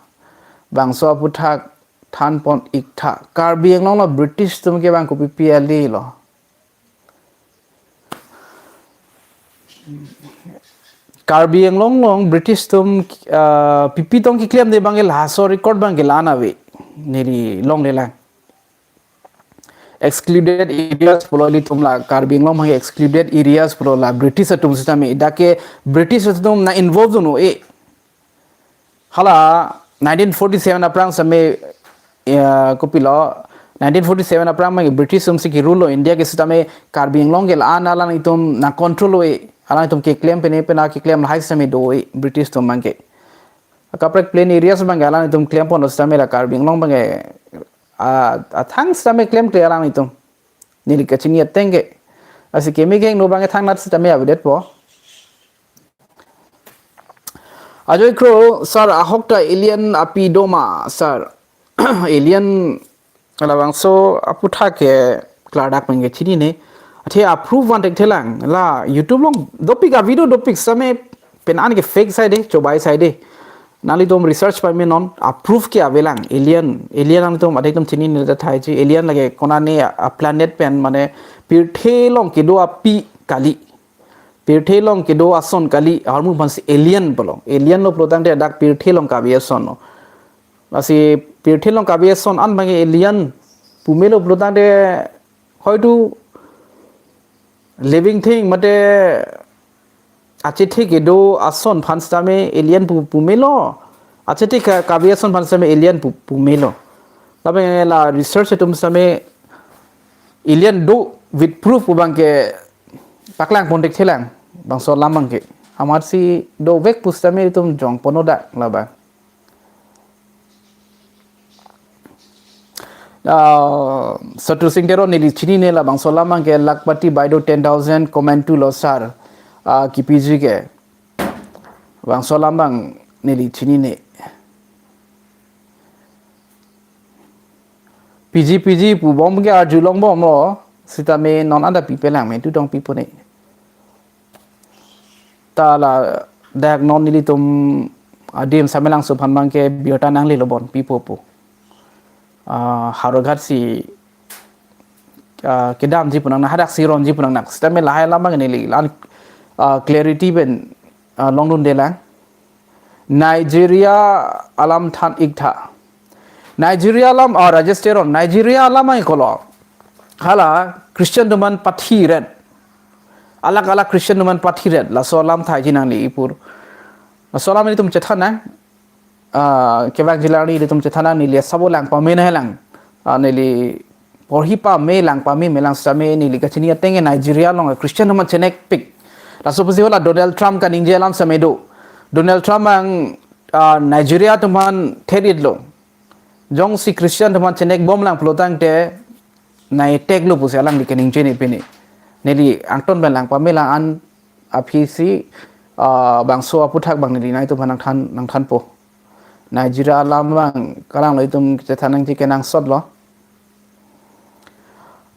Bangso aphuthak thanpon iktha. Karbi Anglong lo British atum kevang kopipi ale lo? Karbi Anglong along British atum, ah, pipi tong keklemde abang ke laso record abang ke la-an ave. Neli longlelang. Excluded areas pulo ilitum la, Karbi Anglong abang ke excluded areas pulo la British atum sitame. Dak ke British atum nang-involve dun-o-e. Hala nineteen forty-seven aphrang sitame, eh, kopilo, nineteen forty-seven aphrang abang British atum si kerule India ke sitame, Karbi Anglong ke la-an alanglitum nang-control-o-e, alanglitum keklem pene pena keklem lahai sitame do-e British atum abang ke. Akaprek plain areas abang ke alanglitum klempon sitame la Karbi Anglong abang ke, ah, athang sitame klemkle alanglitum. Neli kachini ateng ke. Lasi keme kehingno abang ke thangnat sitame avedetpo. Ajoy Kro, sir, ahok ta alien api do ma, sir? Alien labangso aphuthak ke klardak pen ke chinine. Athe a-proof van thekthelang. La YouTube along dopik, a-video dopik sitame pen an ke fake saide, chobai saide. Nanglitum research pame non, a-proof ke avelang. Alien, alien nanglitum adek atum chinine ta thaiji. Alien lake konane a-planet pen, mane pirthe along kedo api kali. Pirthe along kedo ason kali, ahormu aphansi alien pulo. Alien lo pulotangte dak pirthe along kave ason lo. Lasi pirthe along kave ason an abang alien pumelo pulotangte hoitu living thing mate achethe kedo ason aphan sitame alien pu, pumelo. Achethe ka, kave ason aphan sitame alien pu, pumelo. Lapen la research atum sitame alien do with proof pu abang ke paklangpon thekthelang, bangso alam abang ke. Amatsi dovek pu sitame itum jongpon-o dak labang. Ah, Satru Singh Teron, neli chinine labangso alam abang ke. Lakhpati Baideo ten thousand comment tu lo sir. Ah, kipiji ke. Bangso alam abang neli chinine. Piji piji pubom ke arjulongbomlo, sitame non adap pipelang, me tu tong pipone. Ta ladak non nelitum adim Samelangso aphan abang ke birta nanglelo bon, pipo pu. Ah, Howraghat si, ah, kedamji pu nang, hadak si ronji pu nang nak. Sitame lahai alam abang neli la-an, ah, clarity pen, ah, longdundelang. Nigeria alam than iktha. Nigeria alam, ah, Rajesh Teron, Nigeria alam ai kolo. Hala Christian atum aphan pathiret. Alak alak Christian atum aphan pathiret. Laso alam thaiji nangli ipur. Laso alam nelitum chethan nang. Ah, kevangji lang nelitum chethan nang, neli asabo lang pame nanglang. Ah, neli porhi pame lang, pame melang sitame neli kachini ateng ke Nigeria along Christian atum aphan chenekpik. Laso pusi hala Donald Trump kaningje alam sitame do. Donald Trump abang, ah, Nigeria atum aphan therit lo. Jongsi Christian atum aphan chenekbomlang pulotangte nai attack lo pusi alangli kaningje ne pini. Neli angton pen lang pame lang an aphisi, ah, bangso aphuthak abang neli nangtum aphan nangthan, nangthanpo. Nigeria alam abang kalang lo, itum chethan nangji kenangsot lo.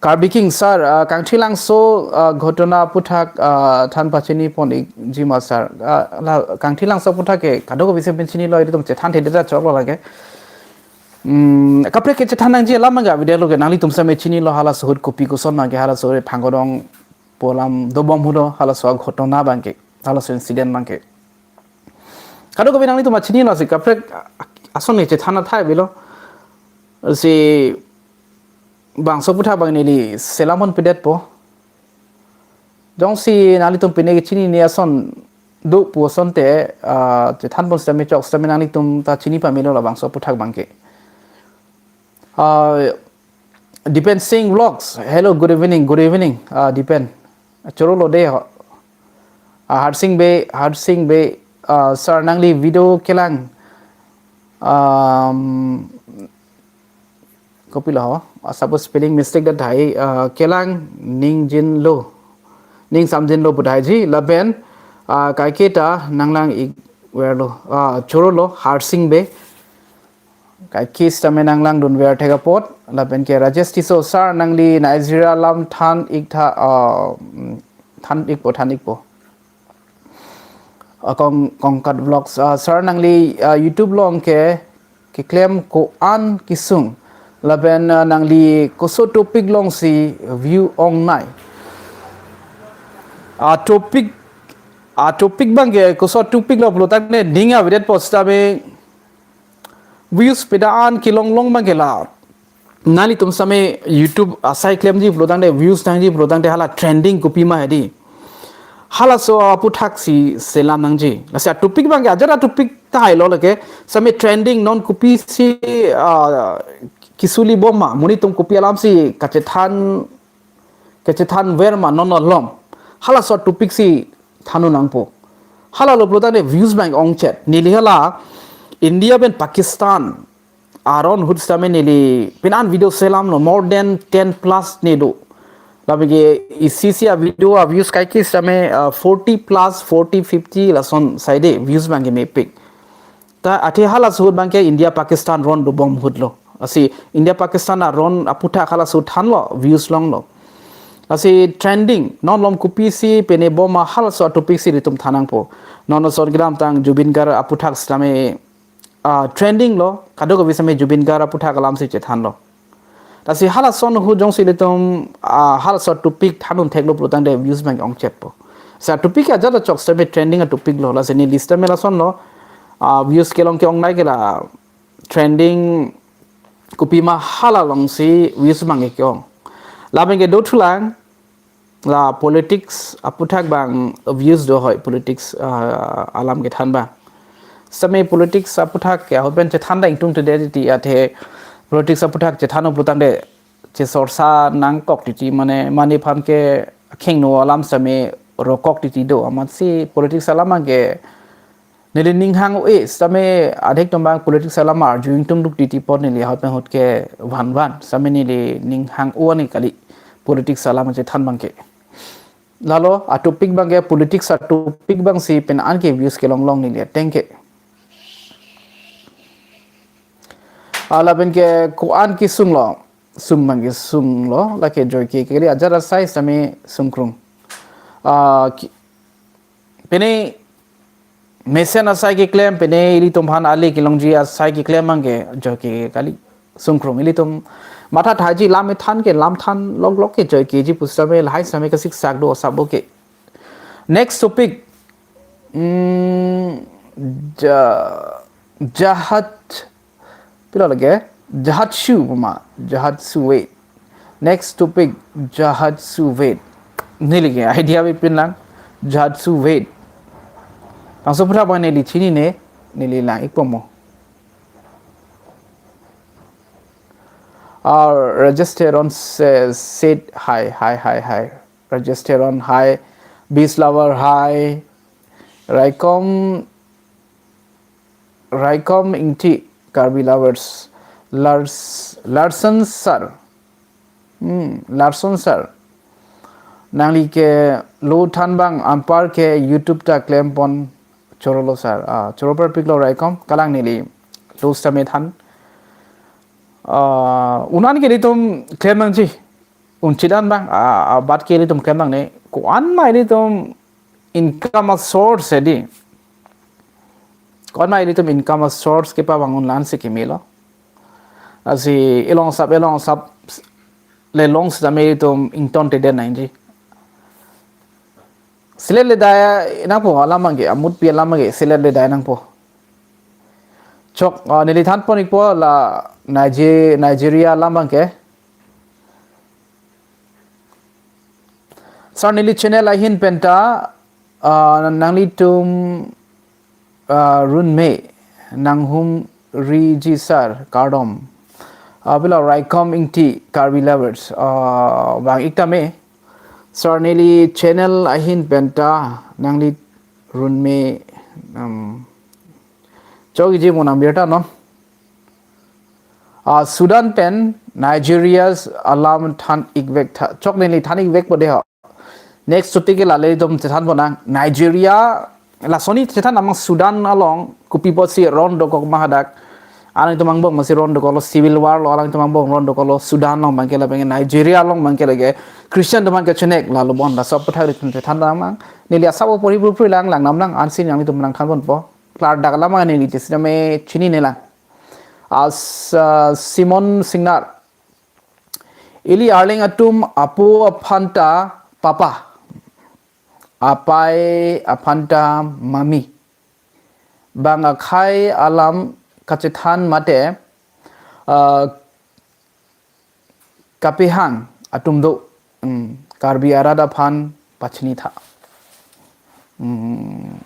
Karbi King sir, ah, Kangthilangso, ah, ghotona aphuthak, ah, than pachini pon ikji ma sir. Ah, la Kangthilangso aphuthak ke kadokave pen chinilo, itum chethan thekthedet choklo lake. Hmm, kaprek kechethan nangji alam abang ke avedetlo ke, nanglitum same chinilo halaso ahut kopi koson abang ke, halaso ahut phanggodong pu alam dobom ahut do, halaso aghotona abang ke, halaso incident abang ke. Kadokave nanglitum chinilo si kaprek ason kechethan athai avelo. Si bangso aputhak abang neli selam ponpedetpo. Jongsi nanglitum pine kechinine ason do pu asonte, ah, chethan pon sitame chok sitame nanglitum ta chini pamelo labangso aputhak abang ke. Ah, Dipen Singh Vlogs, hello, good evening, good evening, ah, Dipen. Chorolo de ho. Ah, Harsing Bey, Harsing Bey, ah, sir nangli video kelang. Um, kopilo ho? Ah, suppose spelling mistake dak tahai, ah, kelang ningjinlo. Ning samjinlo pu tahai ji, lapen, ah, kaiketa nanglang-ikverlo. Ah, chorolo, Harsing Bey. Kaike sitame nanglangdunver thek apot, lapen ke Rajesh Tisso, sir nangli Nigeria alam than-iktha, ah, mm, than-ikpo, than-ikpo. Ah, Kong, Kongkat Vlogs, ah, sir nangli, ah, YouTube along ke, keklem ko-an kesung. Lapen, ah, nangli koso topic alongsi view ongnei. Ah, topic, ah, topic abang ke, koso topic lo pulo tangte ning avedetpo sitame views peda-an kelong long abang ke la. Nanglitum same YouTube asai klemji pulo tangte, views nangji pulo tangte hala trending kopima hedi. Halaso aputhak si selam nangji. Lasi atopic abang ke ajat atopic tahai lo lake. Same trending non kopisi, ah, kesuli bom ma. Monit atum kopi alam si kachethan, kachethanver ma non alom. Halaso atopic si than-un nangpo. Hala lo pulo tangte views abang ongchot. Neli hala India pen Pakistan aron ahut sitame neli pine an video selamlo, more than ten plus ne do. Lapen ke isi isi avideo aviews kaike sitame, ah, forty plus, forty, fifty lason side views abang ke mepik. Ta athe halaso ahut abang ke India Pakistan aron dobom ahut lo. Lasi India Pakistan aron aputhak halaso ahut thanlo, views longlo. Lasi trending non alom kopisi pine bom ma, halaso atopic si ilitum than nangpo. Non ason kedamtang Zubeen Garg aputhak sitame, ah, trending lo, kadokave same Zubeen Garg aputhak alam si chethanlo. Lasi halason ahut jongsi ilitum, ah, halaso atopic than-un theklo pulo tangte views abang ongchotpo. Sa topic ajat chok sitame trending atopic lo, lasi neli sitame lasonlo, ah, views kelong ke-ongnei ke la trending kopima hala alongsi views abang ke ke-ong. Lapen ke dothulang, la politics aputhak abang views do hoi, politics, ah, alam kethan abang. Sitame politics aputhak ke ahut pen chethan dam ingtungte det titi athe politics aputhak chethan pulo tangte chesorsa nangkok titi, mane mane aphan ke khengno alam sitame rokok titi do, amatsi politics alam abang ke neli ning hang-o-e, sitame adhek atum abang politics alam arju ingtungduk titi apot neli ahut pen ahut ke vanvan. Sitame neli ning hang-o-an kali politics alam chethan abang ke. Lalo atopic abang ke politics atopic abang si pine an ke views kelong long neli ateng ke. Ah, lapen ke ko-an kesunglo, sung abang ke sunglo, lake joike kali ajat asai sitame sungkrung. Ah, ki-, pine mesen asai keklem, pine ilitum aphan ale kelongji asai keklem abang ke joike kali, sungkrung. Ilitum matha thaiji lam ethan ke, lam than loklok ke joikeji pu sitame lahai sitame kasiksak do sabo ke. Next topic, mm, ja-, jahat, pilo lake, jahat su ma, jahat su wait. Next topic, jahat su wait. Neli ke idea bi pinlang, jahat su wait. Langsung pura ba neli chinine, neli lang-ikpo mo. Ah, Rajesh Teron says, said hi, hi, hi, hi. Rajesh Teron, hi. Beast Lover, hi. Raikom, Raikom Ingti, Karbi Lovers. Lars, Larson Sir. Hmm, Larson Sir. Nangli ke lo than abang anpar ke YouTube ta klem pon, chorolo sir. Ah, choro parpiklo Raikom, kalang neli lo sitame than. Ah, un-an ke ilitum klem nangji. Un chit an abang, ah, ah, bat ke ilitum klem nangne. Ko-an ma ilitum income a-source hedi. Ko-an ma ilitum income a-source kepavangun, la-an si kemelo. Lasi ilong asap, ilong asap le long sitame itum ingtonte det nangji. Selet le dai nangpo alam abangke, amutpi alam abangke, selet le dai nangpo. Chok, ah, neli thanpon ikpo la Niger-, Nigeria alam abangke. Sir, neli channel ahin penta, ah, nanglitum, ah, runme nanghumriji sir, kardom. Ah, bila Raikom Ingti Karbi Lovers, ah, vang ik tame. Sir, neli channel ahin penta nangli runme, um, chok iji mo nang birta non. Ah, Sudan pen Nigeria alam than ikvek tha. Chok neli than ikvekpo dei ho. Next chuti ke lale itum chethanpo nang. Nigeria, lason ni chethan amang Sudan along kopi apotsi ron dokok ma hadak. Alangtum angbong masi ron dokoklo, civil war lo, alangtum angbong ron dokoklo, Sudan along abangke la abangke, Nigeria along abangke lake Christian atum aphan kachenek lalo bon, laso aputhak itum chethan nang mang. Neli asap apor hi bru pru lang lang nam nang, ansi nanglitum nangthanponpo. Klardak alam neli sitame chinine lang. As, ah, Simon Singnar. Ili Arleng atum apo aphanta papa. Apai aphanta mami. Bang akhei alam kachethan mate, ah, kapehang atum do, hmm, Karbi arat aphan pachini tha. Hmm,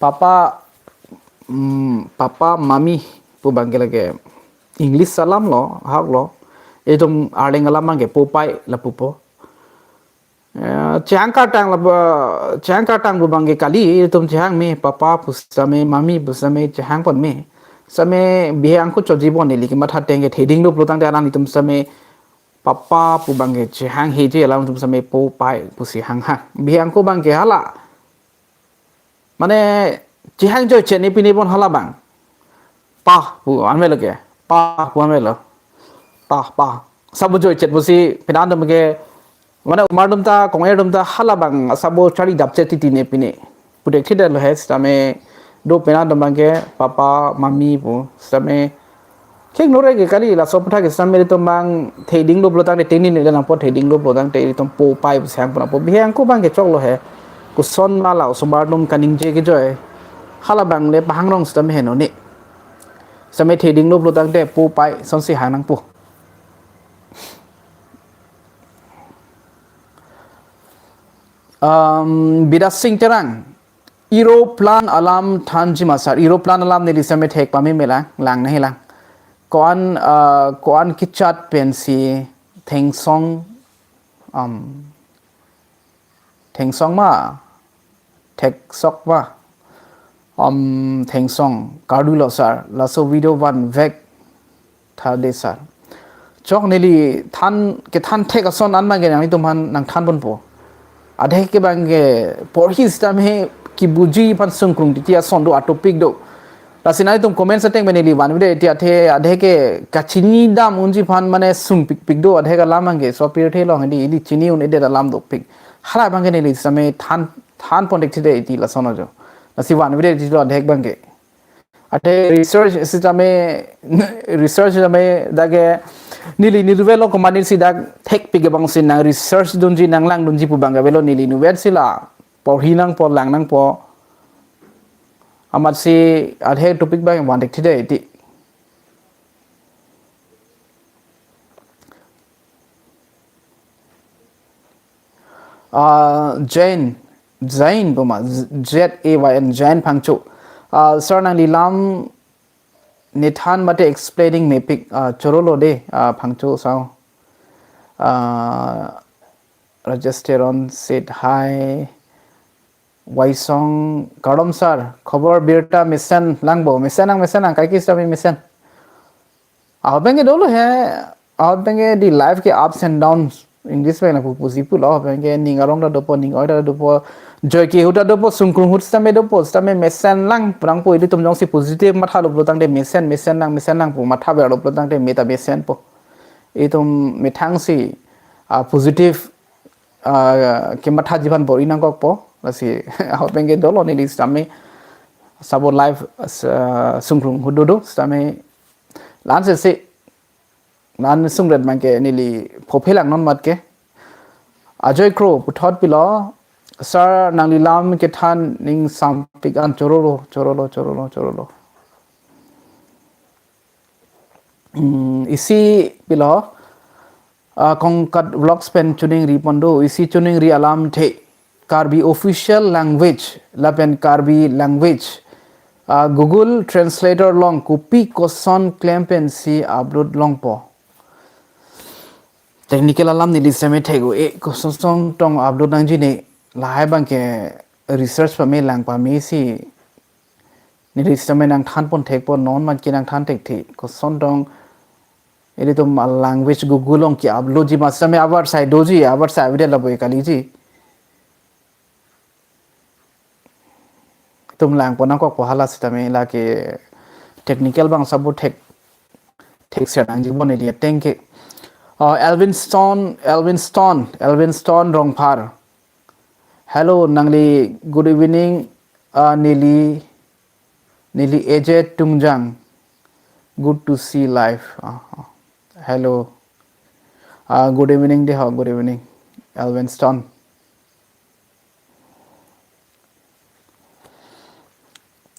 papa, hmm, papa mami pu abangke lake English alam lo, ahok lo. Itum Arleng alam abangke popai lapupo. Eh, chehang kartang la, chehang kartang pu abangke kali, itum chehang me, papa pu sitame, mami pu sitame chehangpon me. Sitame bihek angko chojibon neli kematha ateng ke theding doplo tangte alanglitum sitame papa pu abangke chehanghe je, alangtum sitame popai pusi hang ha. Bihek angko abangke hala. Mane chehang joichet ne pine pon hala abang. Pa pu anme lo ke. Pa pu anme lo. Pa, pa. Sabo joichet pusi penang atum ke. Mane omar atum ta, kong-er atum ta hala abang sabo charli dapchet titi ne pine. Pu thekthedetlo he sitame do penang atum abangke papa, mami pu sitame. Kek nore ke kali laso aputhak ke sitame itum abang theding doplo tangte teni ne nangpo, theding doplo tangte itum popai pusi hangpon apo. Bihek angko abangke choklo he. Koson ma la osomar atum kaningje kejoi. Hala abang le pahang rong sitame heno ne. Sitame theding doplo tangte popai sonsi hang nangpo. Um, Bidas Singh Terang, aeroplane alam thanji ma sir, aeroplane alam neli sitame thek pame me lang, lang nahi lang. Ko-an, ah, ko-an kechat pensi thengsong, um, thengsong ma, theksok ma, um, thengsong, kardulo sir, laso video vanvek tha de sir. Chok neli than, kethan thek ason an abangke nanglitum aphan nangthanponpo. Adhe ke abangke porhi sitame kibuji aphan sungkrung titi ason do, a topic do. Lasi nanglitum comment seteng pen neli vanvede ti athe adhe ke kachini dam unji aphan mane sungpikpik do, adhe ke alam abangke sopirthe along di, di chini un-edet alam dopik. Hala abangke neli sitame than, thanpon thekthedetji lason ajo. Lasi vanvede tilo adhe abangke. Athe research sitame, research sitame dak ke neli neli velo komat neli si dak thekpik abang si nang research dunji nanglang dunji pu abang avelo, neli nuvet si la porhi nangpo, lang nangpo. Amatsi adhe topic abang van thekthedetji. Ah, Jain, Jain pu ma, Z A Y N, Jain Phangcho. Ah, sir nangli lam nethan mate explaining mepik, ah, chorolo de, ah, Phangcho sao. Ah, Rajesh Teron said hi. Waisong, kardom sir, khobor birta mesen lang bo, mesen nang, mesen nang, kaike sitame mesen. Ahut abangke dolo he, ahut abangke di life ke ups and downs, English pen lapu pusi pulo, ahut abangke ning arong ta dopo, ning oi ta dopo, joike ahut ta dopo, sungkrung ahut sitame dopo, sitame mesen lang, pu nangpo, ilitum jongsi positive matha lo pulo tangte mesen, mesen lang, mesen lang pu mathaver lo pulo tangte me ta mesenpo. Itum methang si, ah, positive, ah, kemathaji aphan bor-i nangkokpo, lasi ahut abangke dolo neli sitame, sabo life, ah, sungkrung ahut dodo, sitame, la-ansi si, Nan sungret abangke neli phophe lang non mat ke. Ajoy Kro puthot pilo, sir nangli lam kethan ning sampik an chorolo, chorolo, chorolo, chorolo. Hmm, isi pilo, ah, Kongkat Vlogs pen choningri pon do, isi choningri alamthe, Karbi official language, lapen Karbi language, ah, Google Translator along kopi koson klem pensi upload longpo. Technical alam neli seme thek-o, eh, koson tong upload nangji ne, lahai abangke research pame lang pame si neli seme nangthan pon thekpo, non mat ke nangthan thekthe. Koson tong ilitum a language Google along ke-upload ji ma seme avarsai doji, avarsai avedet lapu kaliji. Itum lang pon nangkokpo, hala sitame lake technical abang sabu thek, thekser nangji bon neli ateng ke. Uh, Elvin Stone, Elvin Stone, Elvin Stone Rongphar. Hello, nangli, good evening, uh, neli, neli A J Tungjang. Good to see live. Uh, uh, hello. Uh, good evening, deho, good evening, Elvin Stone.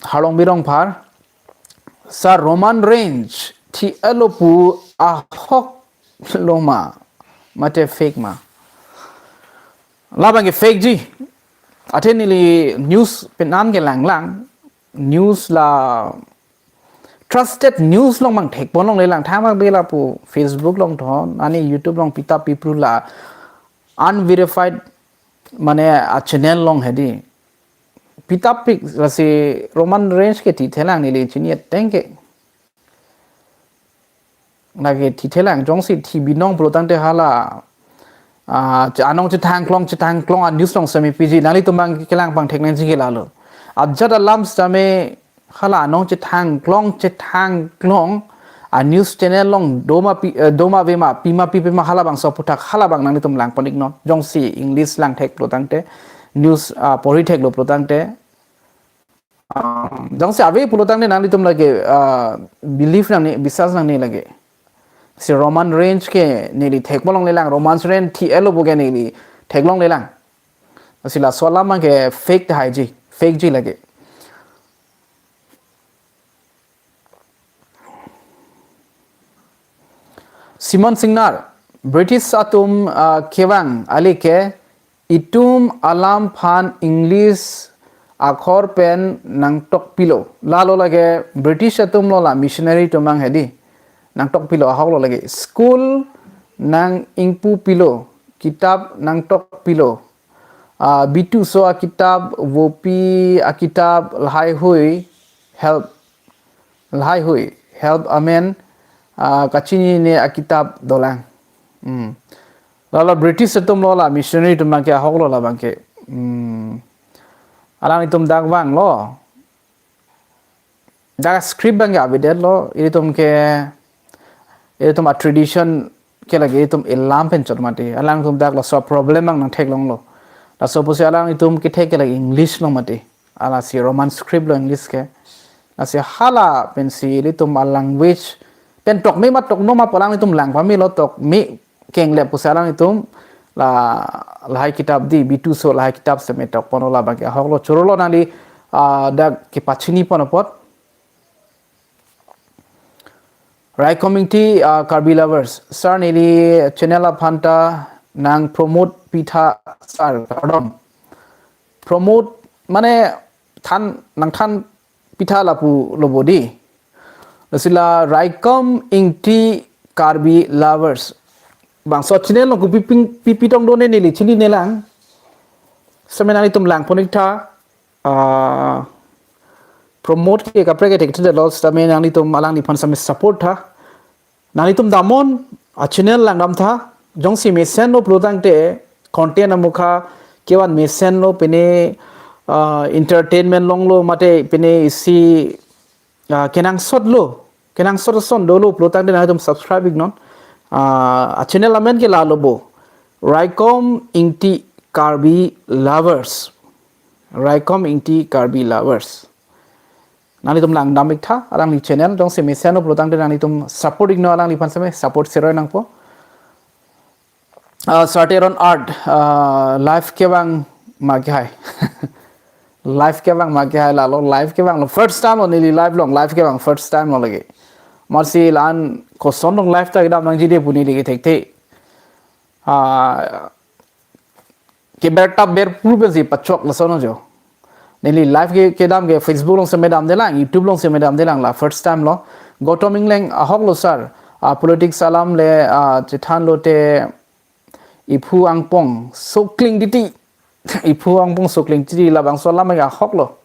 Harlongbi Rongphar, sir, Roman Reigns thi-etlo pu ahok lo ma, mate fake ma? Labang ke fake ji. Athe neli news penan ke lang lang. News la trusted news along abang thek pon longle lang, thang abang bela pu Facebook along thon, ani YouTube along pitap pipru la unverified mane a channel along hedi. Pitap pik lasi Roman Reigns ke thithelang neli chini ateng ke. Lake thithelang, jongsi thi binong pulo tangte hala, ah, che-, anong chethang klong, chethang klong a news along seme piji, nanglitum abang kelang pangthek nangji ke lalo. Ajat alam sitame hala anong chethang klong, chethang klong a news channel along doma pi, eh, doma vema, pima pipe ma, hala abang so aphuthak, hala abang nanglitum lang pon-ik non. Jongsi English lang thek pulo tangte, news, ah, pori theklo pulo tangte, ah, jongsi ave pulo tangte nanglitum lake, ah, believe nangne, biswas nangne lake. Si Roman Reigns ke neli thek pon longle lang, Roman Reigns thi-etlo pu ke neli thek longle lang. Si laso alam abang ke fake tahai ji, fake ji lake. Simon Singnar, British atum, ah, kevang ale ke itum alam aphan English akhor pen nangtok pilo. Lalo lake British atum lo la missionary atum abang hedi. Nangtok pilo, ahok lo lake. School nang ingpu pilo, kitap nangtok pilo. Ah, Bitu So akitap, Vopi akitap, lahai hui, help, lahai hui, help amen, ah, kachinine akitap dolang. Hmm. Lalo British atum lo la missionary atum abang ke ahok lo labang ke. Hmm. Alanglitum dak vanglo. Dak script abang ke avedetlo, ilitum ke, ilitum a tradition ke lake ilitum elam pen chot mati. Alangtum dak laso problem abang nangthek longlo. Laso pusi alanglitum kethek ke lake English along mati. Ala si Roman script lo English ke. Lasi hala pensi ilitum a language pen tokme ma tokno ma pu alanglitum lang pamelo, tokme kenglep pusi alanglitum la, lahai kitap di, Bitu So lahai kitap seme tok ponlo, labang ke ahok lo, chorolo nangli, ah, dak kepachini pon apot. Raikom Ingti, ah, Karbi Lovers. Sir, neli channel aphan ta nang promote pitha sir, kardom. Promote mane than, nangthan pitha lapu lo bodi. Lasi la Raikom Ingti Karbi Lovers. Bangso channel along kopi ping, pi pitong done neli chinine lang. Seme nanglitum lang pon-ik tha, ah, promote ke kaprek ke thekthedetlo, seme nanglitum alangliphan seme support tha. Nanglitum damnon, a channel langdam tha, jongsi mesenlo pulo tangte, content amukha, kevan mesenlo pine, ah, entertainment longlo mate pine isi, ah, kenangsotlo, kenangsot ason dolo pulo tangte nanglitum subscribe-ik non. Ah, a channel amen ke lalo bo, Raikom Ingti Karbi Lovers. Raikom Ingti Karbi Lovers. Nanglitum langdam ik tha, alangli channel jongsi mesen pulo tangte nanglitum support iknon, alangliphan seme support seroi nangpo. Uh, Sir Teron Art, uh, live kevang ma kehai. Live kevang ma kehai, lalo live kevanglo, first time lo neli live along, live kevang first time lo lake. Amatsi la-an koson along live ta kedam nangji de pu neli ke thekthe. Ah, keber tap ber pur pensi pachok lason jo. Neli live ke kedam ke Facebook along seme damdelang, YouTube along seme damdelang, la first time lo. Gautam Engleng, ahoklo sir. Ah, politics alam le, ah, chethanlote iphu angpong sokling titi. Iphu angpong sokling titi, labangso alam ke ahoklo.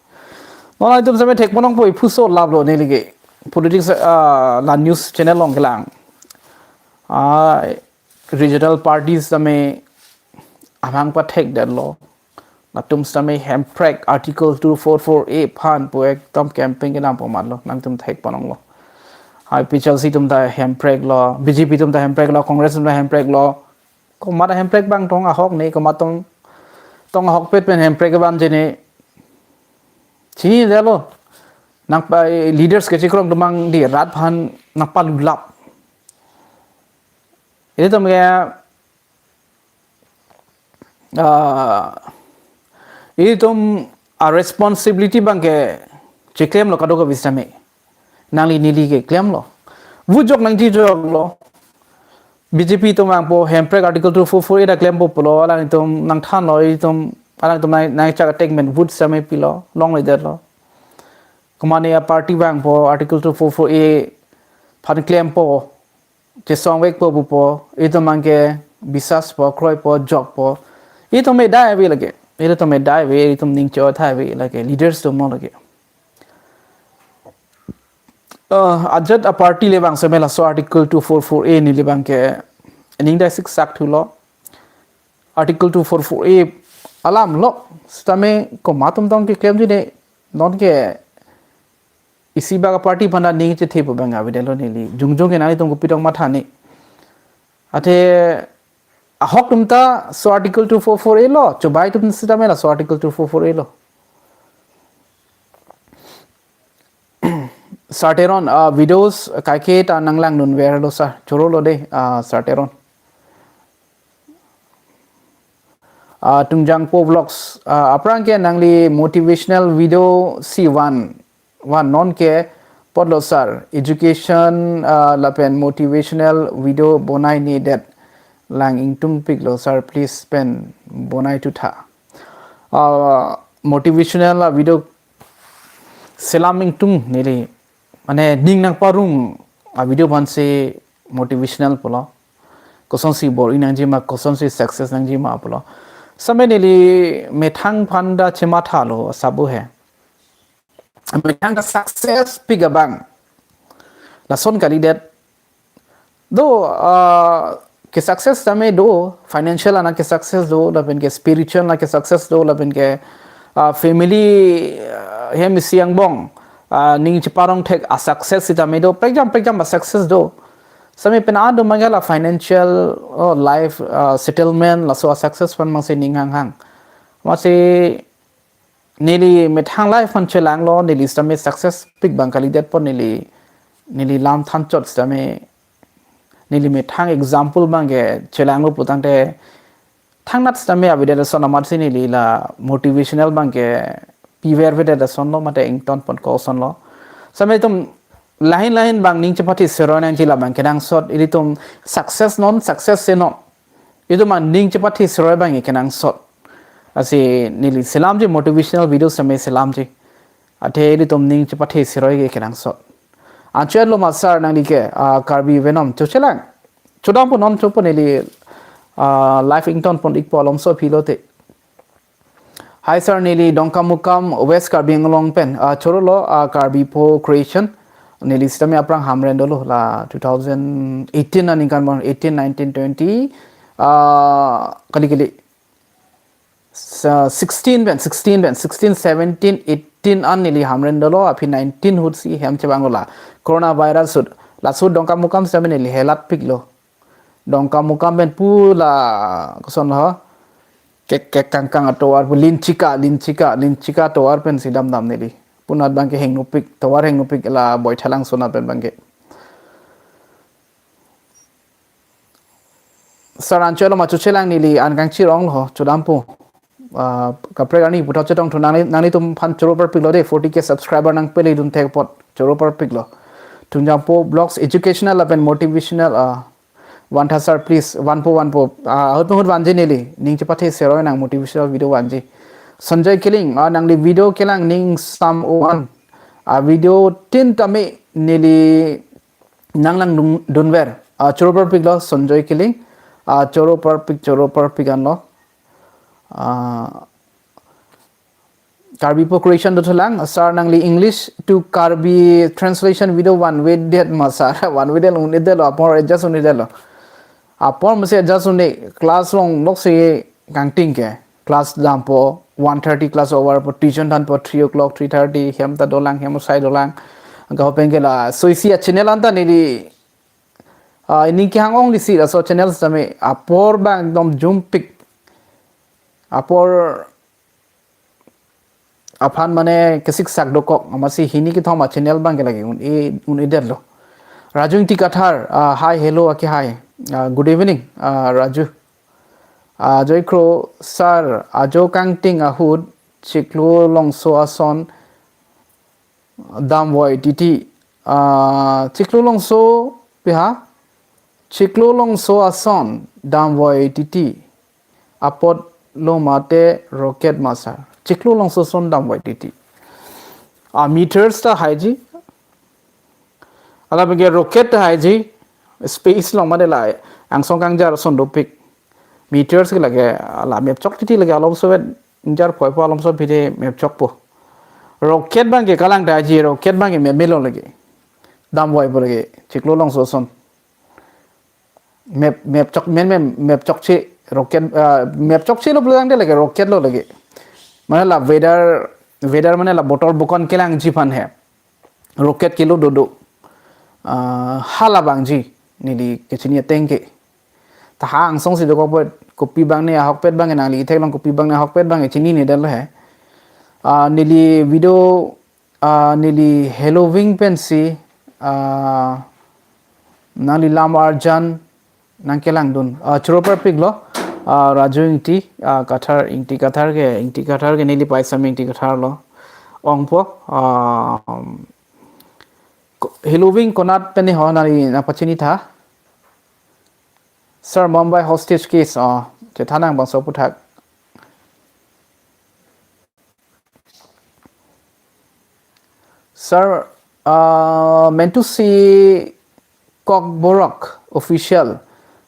Non itum seme thekponongpo, iphu so laplo neli ke. Politics, ah, la news channel along kelang. Ah, regional parties tame amang pathekdetlo. Latum sitame hemprek Article two four four A aphan pu ekdom campaign kedam pu matlo, nangtum thekpononglo. Hai P H L C atum ta hemprek lo, B J P atum ta hemprek lo, Congress atum ta hemprek lo. Komat hemprek abang tong ahok ne, komat tong, tong ahokpet pen hemprek abang je ne. Chinidetlo. Nangpa leaders kechikrong atum abang di rat aphan nangpalulap. Ilitum ke, ah, ilitum a-responsibility abang ke chiklemlo kadokave sitame. Nangli neli ke klemlo. Vujok nangji joklo. B J P atum abang po hemprek Article two four four A ta klempo pulo, alanglitum nangthanlo, ilitum, alangtum nang, nangchak attackment vote sitame pilo, longledetlo. Komatne a-party abang po Article two four four A aphan klempo, chesongvekpo pupo, itum abang ke bisas po, kroipo, jokpo. Itum me dai ave lake. Itum me dai ave, itum ning cho thai ave lake. Leaders atum mo lake. Uh, ajat a-party le abang seme laso Article two four four A neli abang ke ning dai siksak thulo. Article two four four A alam lo, sitame komat atum tong keklemji ne, non ke isi bak a-party aphan ta ning chethe pu abang avedetlo neli. Jongjong ke nanglitum kopi tong matha ne. Athe ahok atum ta so Article two four four A lo, chobai atum sitame laso Article two four four A lo. Sir Teron, ah, videos kaike ta nanglangdunverlo sir. Chorolo de, ah, Sir Teron. Ah, Tungjangpo Vlogs, ah, aphrang ke nangli motivational video si van, van non ke potlo sir. Education, ah, lapen motivational video bonai nedet. Lang ingtungpiklo sir, please pen bonai thutha. Ah, motivational a-video selam ingtung neli, mane ning nangparong a-video aphansi motivational pulo. Kosonsi bor-i nangji ma, kosonsi success nangji ma pulo. Sitame neli methang aphan ta chemathalo sabo he. Methang ta success pik abang. Lason kalidet. Do, ah, ke-success tame do, financial ana ke-success do, lapen ke spiritual ana ke-success do, lapen ke, ah, family, ah, hem isi angbong, ah, ning cheparong thek a-success sitame do, prekjam prekjam a-success do. Sitame pen ado mangala financial, oh, life, ah, settlement, laso a-success aphan mangsi ning hanghang. Masi neli methang life aphan chelanglo, neli sitame success pik abang kalidetpo, neli, neli lam thanchot sitame, neli methang example abang ke chelanglo putangte, thangnat sitame avedet ason amatsi neli la motivational abang ke pivervedet asonlo, mate ingtonpon ko asonlo. Sitame itum lahin lahin abang ning chepathe seroi nangji, la abang kenangsot, ilitum success non, success se non. Itum aning chepathe seroi abang kenangsot. Lasi neli selamji, motivational video sitame selamji. Athe ilitum ning chepathe seroi ke kenangsot. Anchot lo ma sir nangli ke, ah, Karbi Venom chochelang. Chodampo, non chopo, neli, ah, live ingtonpon ikpo, alomso aphi lote. Hi sir, neli Dongkamukam, West Karbi Anglong pen, ah, chorolo, ah, Karbi Po Creation. Neli sitame aphrang Hamren dolo, la two thousand eighteen aningkan, eighteen, nineteen, twenty, ah, kali kali. Sa-, sixteen pen, sixteen pen, sixteen, seventeen, eighteen an neli Hamren dolo, aphi nineteen ahut si hem chevanglo la coronavirus ahut. Laso ahut Dongkamukam sitame neli helatpiklo. Dongkamukam pen pu la koson ho, kek kek kangkang atovar pu, linchika, linchika, linchika atovar pensi damdam neli. punat abangke hengnopik, tovar hengnopik la Boithalangso anat pen abangke. Sir, anchot lo ma chochelang, neli an kangchirong lo, chodampo. Ah, kaprek arni puthot chetongthu, nangli, nanglitum aphan choro parpiklo de, forty K subscriber nangpele dunthek apot choro parpiklo. Thungjampo Vlogs educational lapen motivational, ah, vantha sir, please, vanpo, vanpo. Ah, ahut ahut vanji neli, ning chepathe seroi nang motivational video vanji. Sanjay Killing, ah, nangli video kelang ning sam ovan. Ah, video tin tame neli nanglang dun-, dunver. Ah, choro parpiklo Sanjay Killing. Ah, choro parpik, choro parpik anlo. Ah, Karbipo Creation dothulang, sir, nangli English to Karbi translation video vanvedet ma sir? Vanvedet un-edetlo, apor adjust un-edetlo. Apor masi adjust un-e, class along loksi kangting ke. Class dampo, one thirty class overpo, tuition thanpo, three o'clock, three thirty, hem ta dolang, hem asai dolang. Anke lapen ke laso isi a-channel anta neli, ah, ini kehang onglisi laso channel sitame apor abang ekdom jumpik. Apor aphan mane kesiksak dokok, amatsi hini kethom a-channel abangke lake un-e, un-edetlo. Raju Ingti Kathar, ah, hi, hello, ake hi. Ah, good evening, ah, Raju. Ah, Joy Kro, sir, ajo kangting ahut chiklo longso ason damvoi titi. Ah, chiklo longso piha? Chiklo longso ason damvoi titi. Apot lo mate rocket ma sir? Chiklo longso ason damvoi titi. Ah, meters ta haiji. Lapen ke rocket ta haiji. Space along mate la angsong kangjar ason dopik. Meters ke lake la mepchok titi lake, alomso vet ingjar phoi po, alomso bide mepchokpo. Rocket abangke kalang ta haiji, rocket abangke meme lo lake. Damvoipo lake, chiklo longso ason. Mep, mepchok, men, men, mepchokche, rocket, ah, mepchokche lo pulo tangte lake, rocket lo lake. Mane la weather, weather mane la botor bukon kelangji aphan he. Rocket kelo dodo. Ah, hala abangji, neli kechini ateng ke. Ta ha angsong si dokok apot, kopi abang ne ahokpet abang, nangli theklong kopi abang ne ahokpet abang, chinine detlo he. Ah, neli video, ah, neli Halloween pensi, ah, nangli lam arjan nangkelangdun. Ah, choro parpiklo, ah, Raju Ingti, ah, Kathar, Ingti Kathar ke, Ingti Kathar ke neli paisam Ingti Kathar lo. Ongpo, ah, um, ko-, Halloween konat pen ne ho nangli nangpachini tha? Sir, Mumbai hostage case, ah, chethan nang bangso aphuthak. Sir, ah, mentu si Kokborok official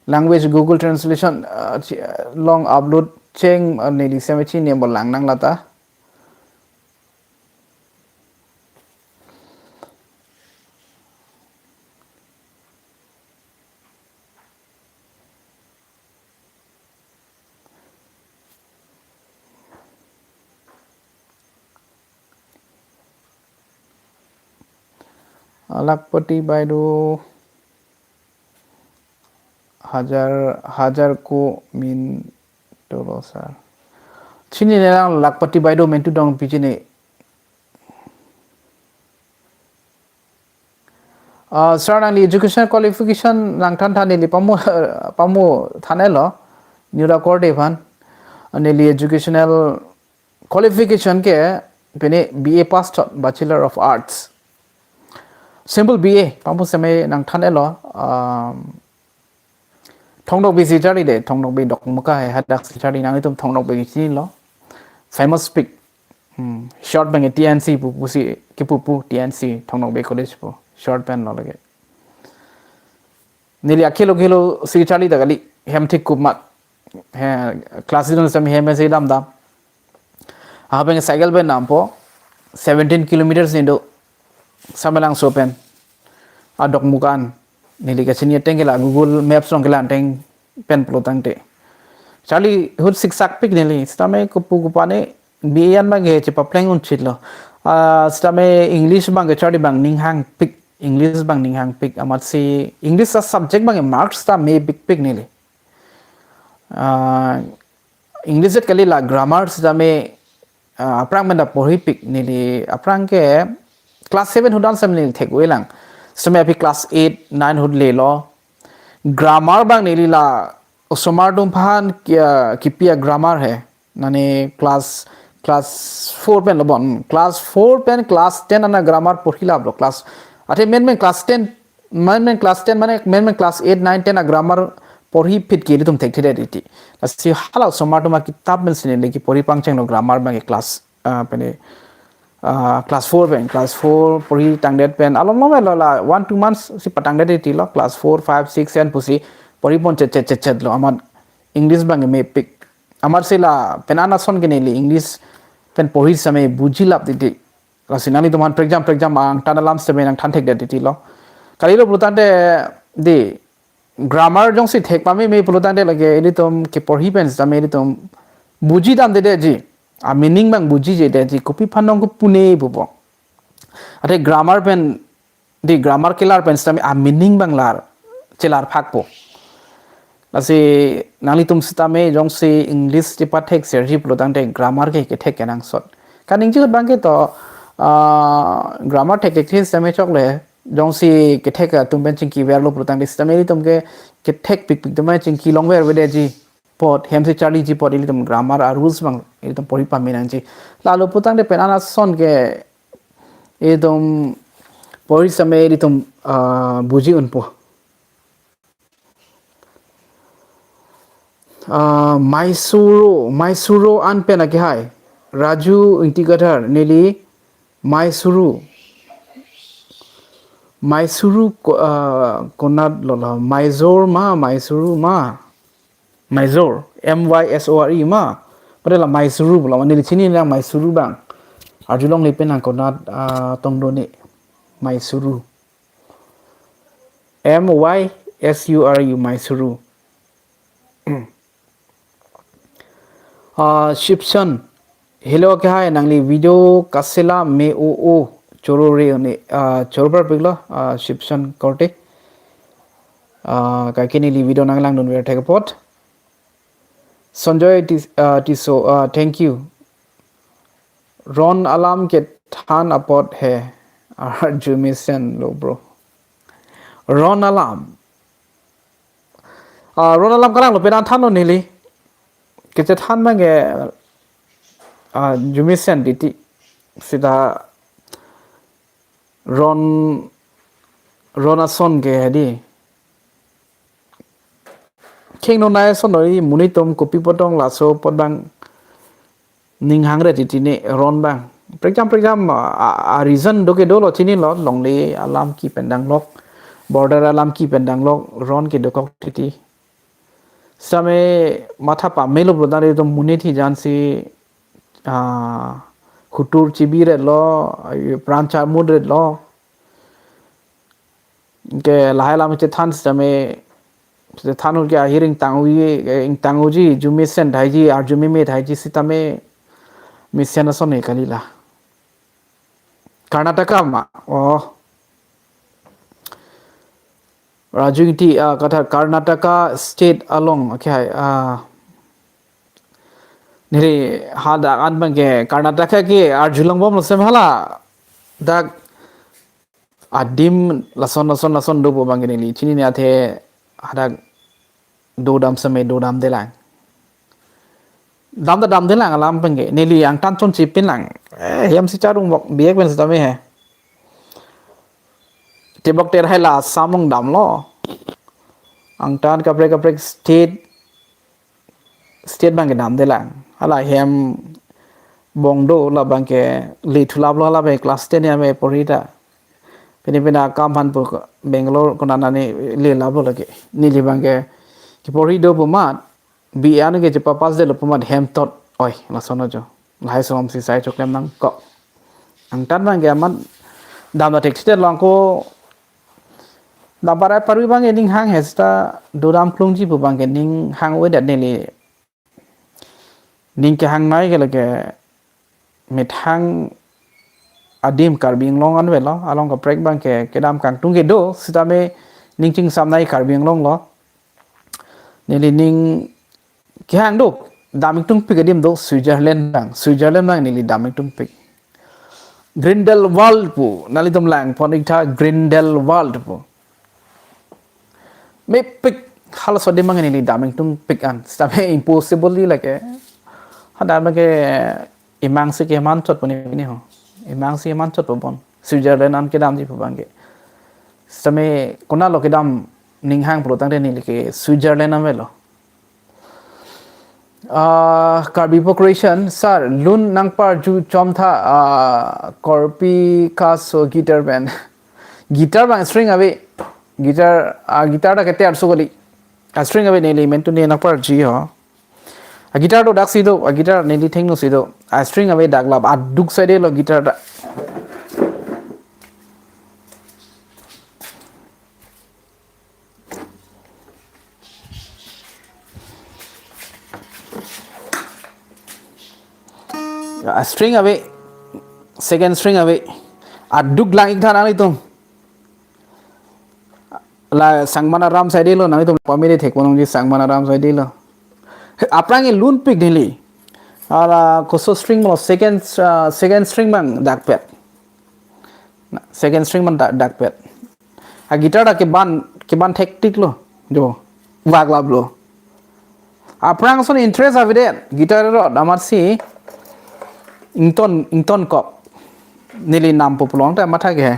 language Google Translation, ah, chi-, along upload cheng, ah, neli seme chinine mo lang nang lata. Lakpati Baideo hajar, hajar ko min tolo sir. Chinine lang Lakpati Baideo mentu dong pi chini. Ah, sir, nangli educational qualification nangthan than, neli pamu, pamu than-etlo, New Record aphan. Neli educational qualification ke pine B A pass thot, Bachelor of Arts. Simple B A, pamu seme nangthan-etlo, um, Thong Nokbe si charli de, Thong Nokbe Dokmoka he, hadak si charli, nanglitum Thong Nokbe ke chinilo. Famous pik. Hmm. Short pen ke T N C pu, pusi kepu pu, T N C, Thong Nokbe College pu. Short pen lo lake. Neli akhelo khelo si charli ta kali, hem thik kup mat. He, class dun sem hem si dam dam. Lapen cycle pen dampo, seventeen kilometers ne do, Samelangso pen. A Dokmoka an, neli kachini ateng ke la Google Maps along kelang ateng pen pulo tangte. Charli ahut siksak pik neli, sitame kopu kopane B A an abang ke chepapleng un chitlo. Ah, sitame English abang ke charli abang ning hang pik, English abang ning hang pik, amatsi English a-subject abang ke marks ta me pik pik neli. Ah, English et kali, la grammar sitame ah, aphrang pen ta porhipik, neli aphrang ke class seven ahut an sitame neli thek-oi lang. Sitame aphi class eight, nine ahut lelo. Grammar abang neli la osomar atum aphan ki, ah, kipi a-grammar he. Mane class, class four pen lo bon. Class four pen class ten an a-grammar porhi laplo. Class, athe main main class ten, main main class ten, mane main main class eight, nine, ten a-grammar porhi phit ke ilitum thekthedet titi. Lasi hala osomar atum akitap pen si neli kiporhi pangchenglo grammar abang ke class, ah, pene, ah, class four pen, class four porhi tangdet pen. Alom lom lo la one two months si patangdet titi lo, class four, five, six, seven pusi porhi pon chet chet chet chet lo. Amat English abang ke mepik. Amat si la pen an ason ke neli English pen porhi sitame buji lap titi. Lasi nanglitum aphan prekjam prekjam angtan alam sitame nangthan thekdet titi lo. Kalilo pulotangte, dei, grammar jongsi thek pameme pulotangte lake ilitum kiporhi pen sitame ilitum buji damdedetji. A-meaning abang bujijedetji. Kopi aphan nong kopune pupo. Athe grammar pen, dei, grammar kelar pen sitame a-meaning abang lar, chelar phakpo. Lasi nanglitum sitame jongsi English chepathek serji pulotangte grammar ke kethek kenangsot. Kaningje ahut abang ke to, ah, grammar thek thekthe sitame chokle, jongsi kethek atum pen chingki verlo pulotangte sitame ilitum ke kethek pikpik atum chingki longver avedetji apot, hem si charliji apot ilitum grammar a-rules abang ilitum porhi pame nangji. Lalo pulotangte pen an ason ke ilitum porhi sitame ilitum, ah, buji unpo. Ah, Maisuru, Maisuru an pen akehai. Raju Ingti Kathar, neli Maisuru. Maisuru ko-, ah, konat lo la, Mysore ma, Maisuru ma. Mysore, M Y S O R E ma. Padahal Maisuru pulo, neli chini nang Maisuru abang. Arjulongle pen nang konat, ah, tong do ne. Maisuru. M Y S U R U, Maisuru. Ah, Shipson. Hello, akehai, nangli video kasela me o o choro re ne, ah, choro parpiklo, ah, Shipson korte. Ah, kaike neli video nanglangdunver thek apot. Sanjoy Tis-, ah, Tisso, ah, thank you. Ron alam kethan apot he. Arjumesen lo, bro. Ron alam. Ah, ron alam kalang lo, pen an thanlo neli. Kechethan abang ke, ah, arjumesen titi. Sita ron, ron ason ke hedi. Kheng no nai ason noi, monit atum kopi apot tong laso apot abang ning hangre titi ne ron abang. Prekjam prekjam a, a, a-reason do kedolo chinilo, longle alam ke pen danglok, border alam ke pen danglok, ron ke dokok titi. Sitame matha pamelo pulotangte itum monit hijan si, ah, hutur chibiretlo, pran charmudretlo. Ke lahai alam chethan sitame, chethan ahut ke ahir ingtang-o-i, ingtang-oji, arjumesen thaiji, arjumeme thaiji sitame mesen ason ne kali la. Karnataka ma? Oh. Raju Ingti, ah, Kathar Karnataka state along. Okay, hai. Ah. Neli hadak an abang ke Karnataka ke arjulong bomlo sitame hala. Dak adim lason lason lason do pu abang ke neli chinine, athe hadak dodam sitame dodamdelang. Dam ta damdelang alam abang ke. Neli angtan chonchipinlang. Eh, hem si charung bok biek pen sitame he. Tebok terhai la Assam along damlo. Angtan kaprek kaprek state, state abang ke damdelang. Hala hem bong do, la abang ke le thulaplo, hala abang class ten ya me porhi ta. Pini pina kam aphan pu Bangalore konat nani le laplo lake. Neli abang ke kiporhi do pu amat, B A an ke chepa-pass detlo pu amat hem tot. Oi, lason ajo. Lahai som si sai choklem nangkok. Angtan abang ke amat dam ta thekthedet lo, ako dam parai parui abang ke ning hang he sita dodam klungji pu abang ke ning hang-o-edet, neli ning kehang nai ke lake methang adim Karbi Anglong an avelo, along kaprek abang ke kedam kangtung ke do, sitame ning chingsam nai Karbi Anglong lo. Neli ning kehang do, dam ingtungpik adim do Switzerland abang. Switzerland abang neli dam ingtungpik. Grindelwald pu. Nanglitum langpon-iktha Grindelwald pu. Mepik halaso adim abang neli dam ingtungpik an. Sitame impossible di lake. Hadak abangke imang si keman chot pon pini ho. Imang si keman chot pon. Switzerland an kedamji pu abangke. Sitame konatlo kedam ning hang pulo tangte neli ke Switzerland an avelo. Ah, Karbi Population, sir, lun nangparju chomtha, ah, Korpi Kaso guitar band. Guitar abang string ave, guitar, ah, guitar ta keter so kali. Ah, string ave neli mentune nangparji ho. Ah, guitar do daksi do, ah, guitar neli thengno si do. Ah, string ave dak lap, aduk saidelo guitar ta. Ya, string ave, second string ave. Aduk lang-iktha nanglitum. La Sangman Aram saidelo, nanglitum pamede thek ponongji Sangman Aram saidelo. Aphrang ke lunpik neli. Ala koso string mo second, ah, second string abang dakpet. Na, second string abang dak, dakpet. Ah, guitar ta keban, keban thektik lo. Jo. Vak lap lo. Aphrang ason interest avedet. Guitar ro amatsi ington, ingtonkok. Neli nampo pulote matha ke.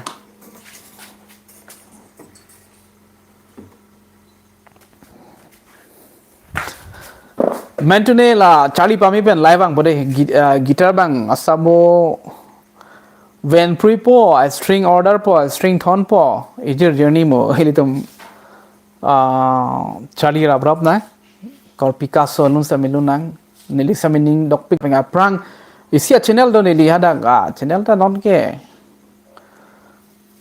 Mentune la Charlie pame pen live vangpo de, gui-, ah, guitar abang asabo ven pruipo, ah, string order po, ah, string thonpo, ejir journey mo, ilitum, ah, Charlie raprap na, Korpi Kaso alun sitame lunnang, neli sitame ning dokpik penga aphrang, isi a channel do neli hadak, ah, channel ta non ke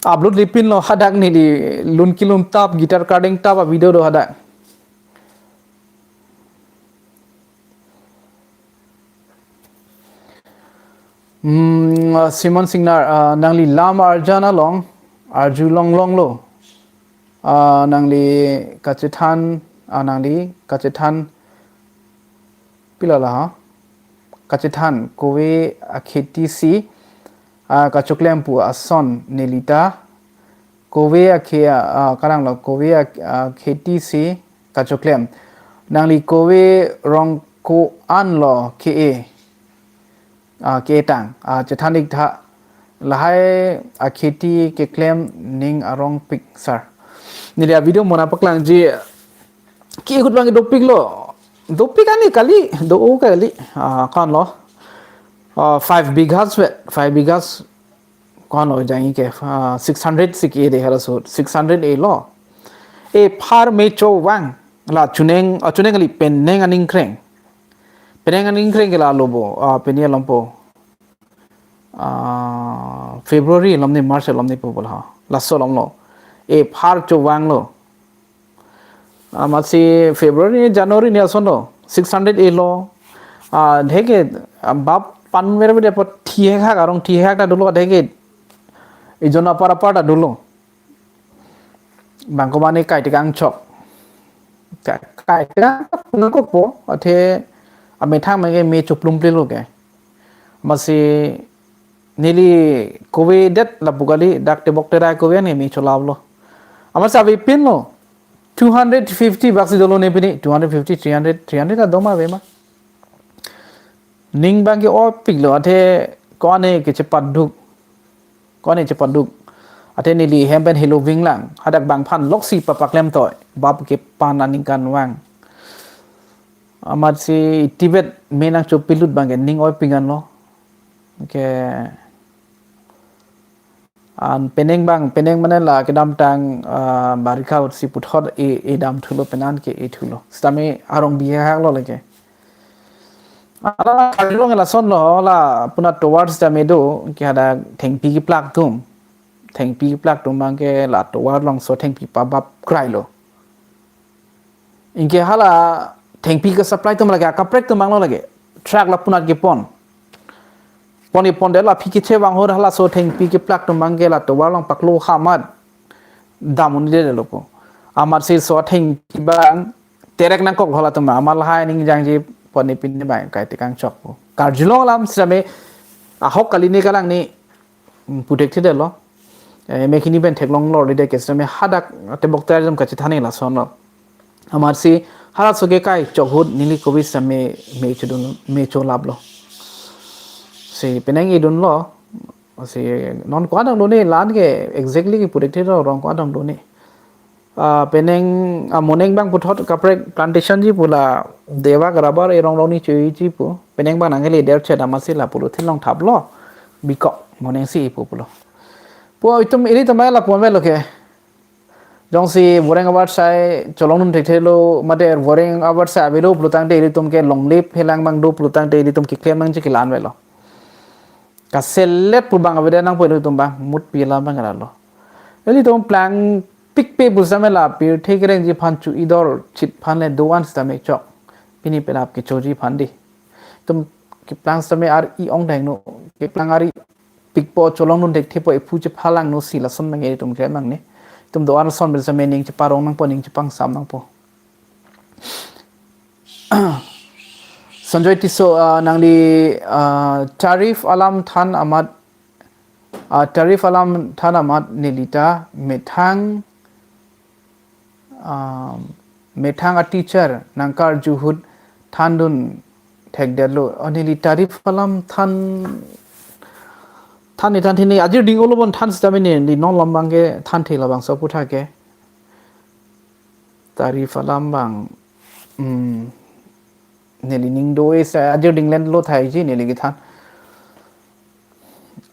upload lipin lo hadak neli lun kelun tap, guitar carding tap a video do hadak. Hmm, ah, Simon Singnar, ah, nangli lam arjan along, arjulong longlo. Ah, nangli kachethan, ah, nangli kachethan pila la ha? Kachethan, kove akheti si, ah, kachoklem pu ason neli ta. Kove akhe, ah, karang lo, kove ak-, akheti si kachoklem. Nangli kove rong ko-an lo ke-e. Ah, ke-e tang. Ah, chethan-iktha. Lahai akheti keklem ning arongpik sir. Neli a video mo nangpaklangji ke-e ahut abang dopik lo. Dopik ani kali, do-o kali. Ah, ko-an lo. Ah, five bighas vet, five bighas ko-an lo jangke, ah, six hundred si ke-e de halaso, six hundred e lo. Ephar me chovang, la chuneng, ah, chuneng kali peneng aningkreng. Peneng aningkreng ke la lo bo, ah, pini alompo. Ah, February alom ni, March alom ni pu bol ha. Laso alom lo. Ephar chovang lo. Amatsi February, January ni ason lo. Six hundred e lo. Ah, deke, ah, bap pan ver ver po thihek hak arong thihek ta dolo deke. Ijon apar apar ta dolo. Bang komane kai tekang chok. Kai, kai tekang nangkok po, athe amethang mege me choplum plelo ke. Amatsi neli kove det lapu kali, dak tebok terai kove ani me cholap lo. Amatsi avepin lo. Two hundred fifty bak si dolo ne pini, two hundred fifty, three hundred, three hundred ta doma ave ma. Ning abang ke-opik lo, athe ko-an ke chepaduk. Ko-an chepaduk. Athe neli hem pen helo vinglang. Hadak bang aphan loksi papaklem toi. Bap ke pan aningkanvang. Amatsi tibet me nangchopilut abang ke ning oi pingan lo. Ke an peneng abang, peneng mane la kedamtang, ah, barikha ahut si puthot e, e dam thulo penan ke e thulo. Sitame arong bihek lo leke. Ala Karbi Anglong lason lo, la puna tovar sitame do, ke hadak thengpi keplak atum. Thengpi keplak atum abang ke la tovar alongso thengpi pabap krai lo. Anke hala thengpi ke-supply atum lake, akaprek atum abang lo lake. Truck la punat kepon. Pon kepon det la aphi keche vang ahut halaso thengpi keplak atum abang ke la tovar along paklo ha amat dam un-edetlo po. Amatsi laso thengpi abang terek nangkok halatum, amat lahai ning jangji pani pine bang kai tekang chok pu. Karjulong alam sitame ahok kali ne kalang ne, mm, pu thekthedetlo. Eh, mekhini pen theklong lor lide ke sitame hadak tebok terjam kachethan ne lasonlo. Amatsi halaso ke kai chok ahut neli kove sitame me chodun, me cholaplo. Si penang idunlo. Si non ko-an dang do ne la-an ke exactly ke pu thekthedetlo, rong ko-an dang do ne. Ah, penang, ah, moneng bang puthot kaprek plantation ji pu la dewak rubber erong rong ni chui ji pu. Penang bang nangkele der chet amatsi la pulo thinlong thaplo. Bikok moneng si ipu pulo. Pu itum ilitum mai lapu avelo ke. Jongsi voreng abar sai cholongdun thekthelo, mate voreng abar sai avelo pulo tangte ilitum ke longlip helang bang do pulo tangte ilitum keklem nangji ke la-an avelo. Kaselet pu bang avedet nangpo ilitum bang, mut pi alam bang lalo. Ilitum plangpikpe pu sitame la pirthe kerengji aphan, chu-idor chit aphan le do-an sitame chok. Pini penap kechoji aphan di. Itum keplang sitame ar-i ong dengno, keplang ar-i pikpo, cholongdun thekthepo, ephu chephalangno si lason bang ilitum klemang ne. Itum do-an ason pen sitame ning cheparong nangpo, ning chepangsam nangpo. Sanjoy Tisso, ah, nangli, ah, Tarif Alam than amat, ah, Tarif Alam than amat nelita methang, ah, methang a teacher nangkarju ahut thandun thekdetlo. Oh, neli Tarif Alam than, than ne than thini ajir ding olo bon than sitame neli non alam bang ke than thela bangso aputhak ke. Tarif Alam bang, hmm, neli ning do-e sa ajir ding len lo thaiji neli kethan.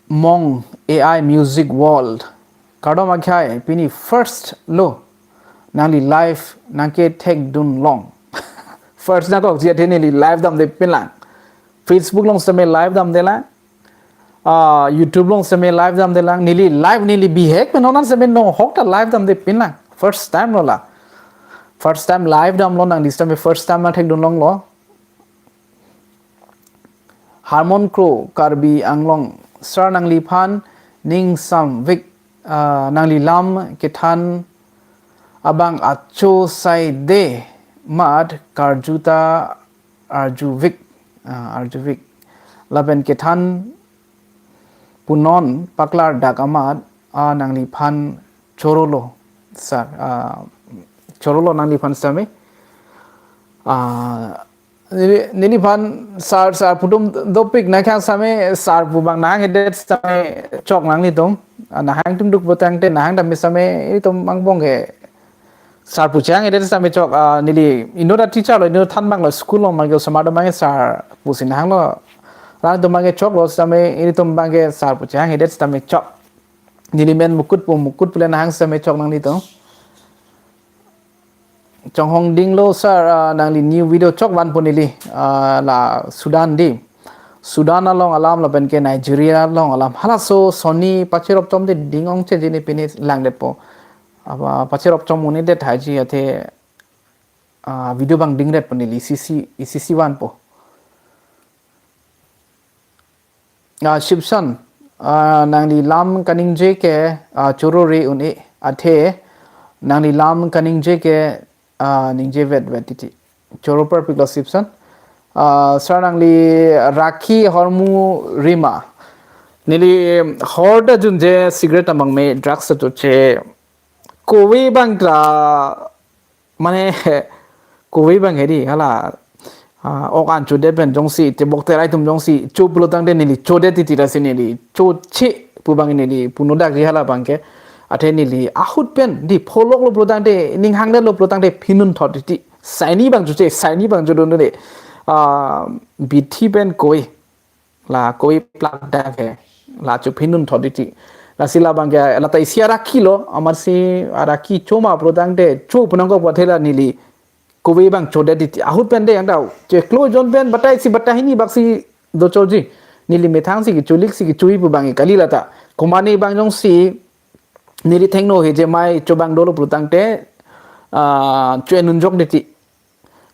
Mong A I Music World. Kardom akhai, pini first lo nangli live nangkethekdun long. First nangkokji athe neli live damde pinlang. Facebook along sitame live damdelang. Ah, YouTube along sitame live damdelang. Neli live neli bihek pen honan sitame no ahok ta live damde pinlang. First time lo la. First time live damlo nangli sitame first time nangthekdun longlo. Harmon Kro, Karbi Anglong. Sir, nangliphan ning samvik, ah, nangli lam kethan abang acho sai de mat karju ta arjuvik, ah, arjuvik. Lapen kethan punon paklardak amat, ah, nangliphan chorolo, sir, ah, chorolo nangliphan sitame. Ah, neli, neliphan sir, sir pu atum dopik nangkhang sitame sir pu bang nanghedet sitame chok nanglitum. Ah, nahang atum duk pulo tangte nahang dam sitame ilitum angbong ke sir pu chehanghedet sitame chok, ah, neli inut a teacher lo, inut than bang lo, school along bang ke osomar atum bang ke sir pusi nahanglo. Ran atum bang ke choklo sitame ilitum bang ke sir pu chehanghedet sitame chok. Neli men Mukut pu, Mukut pule nahang sitame chok nanglitum. Chonghong dinglo sir, ah, nangli new video chokvan pu neli, ah, la Sudan di. Sudan along alam lapen ke Nigeria along alam. Halaso sonni pacherop chomde ding ongcheji ne pine langdetpo. Apa pacherop chom un-edet haji athe, ah, video bang dingret pu neli isi isi, isi isi vanpo. Ah, Shipson, ah, nangli lam kaningje ke, ah, choro re un-e, athe nangli lam kaningje ke, ah, ningje vetvet titi. Choro parpiklo Shipson. Ah, sir nangli rakhi hormu rima. Neli hor ta junje, cigarette amang me, drugs ta choche. Kove bang tra mane kove bang hedi hala, ah, ok an chodet pen jongsi tebok terai atum jongsi cho pulo tangte neli chodet titi, lasi neli choche pu bang neli punodakji hala bang ke. Athe neli ahut pen di pholoklo pulo tangte, ning hangdetlo pulo tangte phinun thot titi. Saini bang choche, saini bang chodunde. Ah, bithi pen kove. La kove plak dak he. La chophinun thot titi. Lasi labang ke lata isi arakhi lo, amatsi arakhi choma pulo tangte cho pu nangkok pu athe la neli kove bang chodet titi. Ahut pen de yang dau. Cheklo jon pen batai isi batai hini bak si do choji. Neli methang si kecho, lik si kecho pu bang kali lata. Komane bang jongsi neli thengno he je mai cho bang dolo pulo tangte, ah, cho-en unjok titi.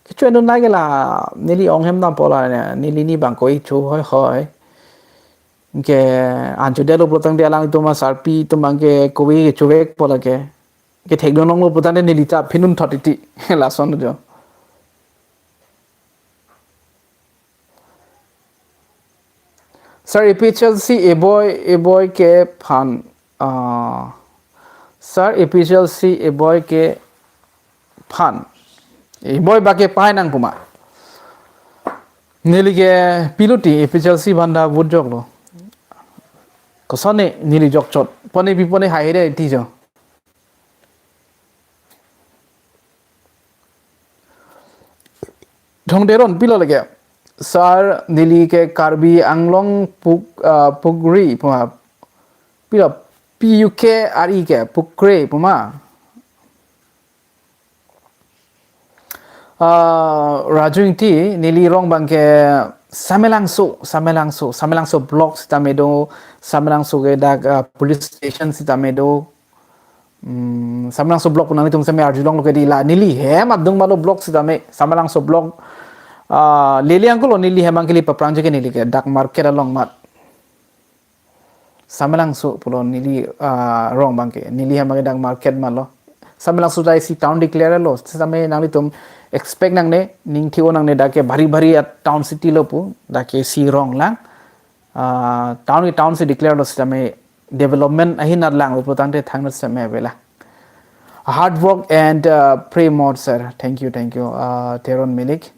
Kecho-en un lake la neli ong hem dampo la, neli ni bang kove cho hoi hoi. Ke an chodetlo pulo tangte alanglitum asarpi atum bang ke kove kechovekpo lake. Kethekdun longlo pulo tangte neli ta phinun thot titi. Lason jo. Sir, A P H L C eboi, eboi ke phan. Ah, sir, A P H L C eboi ke phan. Eboi ba ke pahai nang puma. Neli ke piluti A P H L C banda vote joklo. Kosone neli jokchot. Pone pi pone hai re ti jo. Thong Teron pilo leke. Sir, neli ke Karbi Anglong Puk, ah, Pukri puma. Pilo P U K R E ke Pukre puma. Ah, Raju Ingti, neli rong bang ke Samelangso, Samelangso, Samelangso block sitame do, Samelangso ke dak, ah, police station sitame do. Hmm, Samelangso block pu nanglitum seme arjulonglo ke di la, neli hem adung malo block sitame, Samelangso block. Ah, lele angkulo neli hem angkili paprang je ke neli ke dak market along mat. Samelangso pulo neli, ah, rong bang ke, neli hem bang ke dak market malo. Samelangso ta isi town declare lo, sitame nanglitum expect nangne, ning thio nangne dak ke bhari bhari a town city lo pu, dak ke isi rong lang. Ah, town ke town si declare lo sitame development ahin nat lang lo pu tangte thang nat sitame avela. Hard work and, uh, pray more, sir. Thank you, thank you, uh, Teron Milik.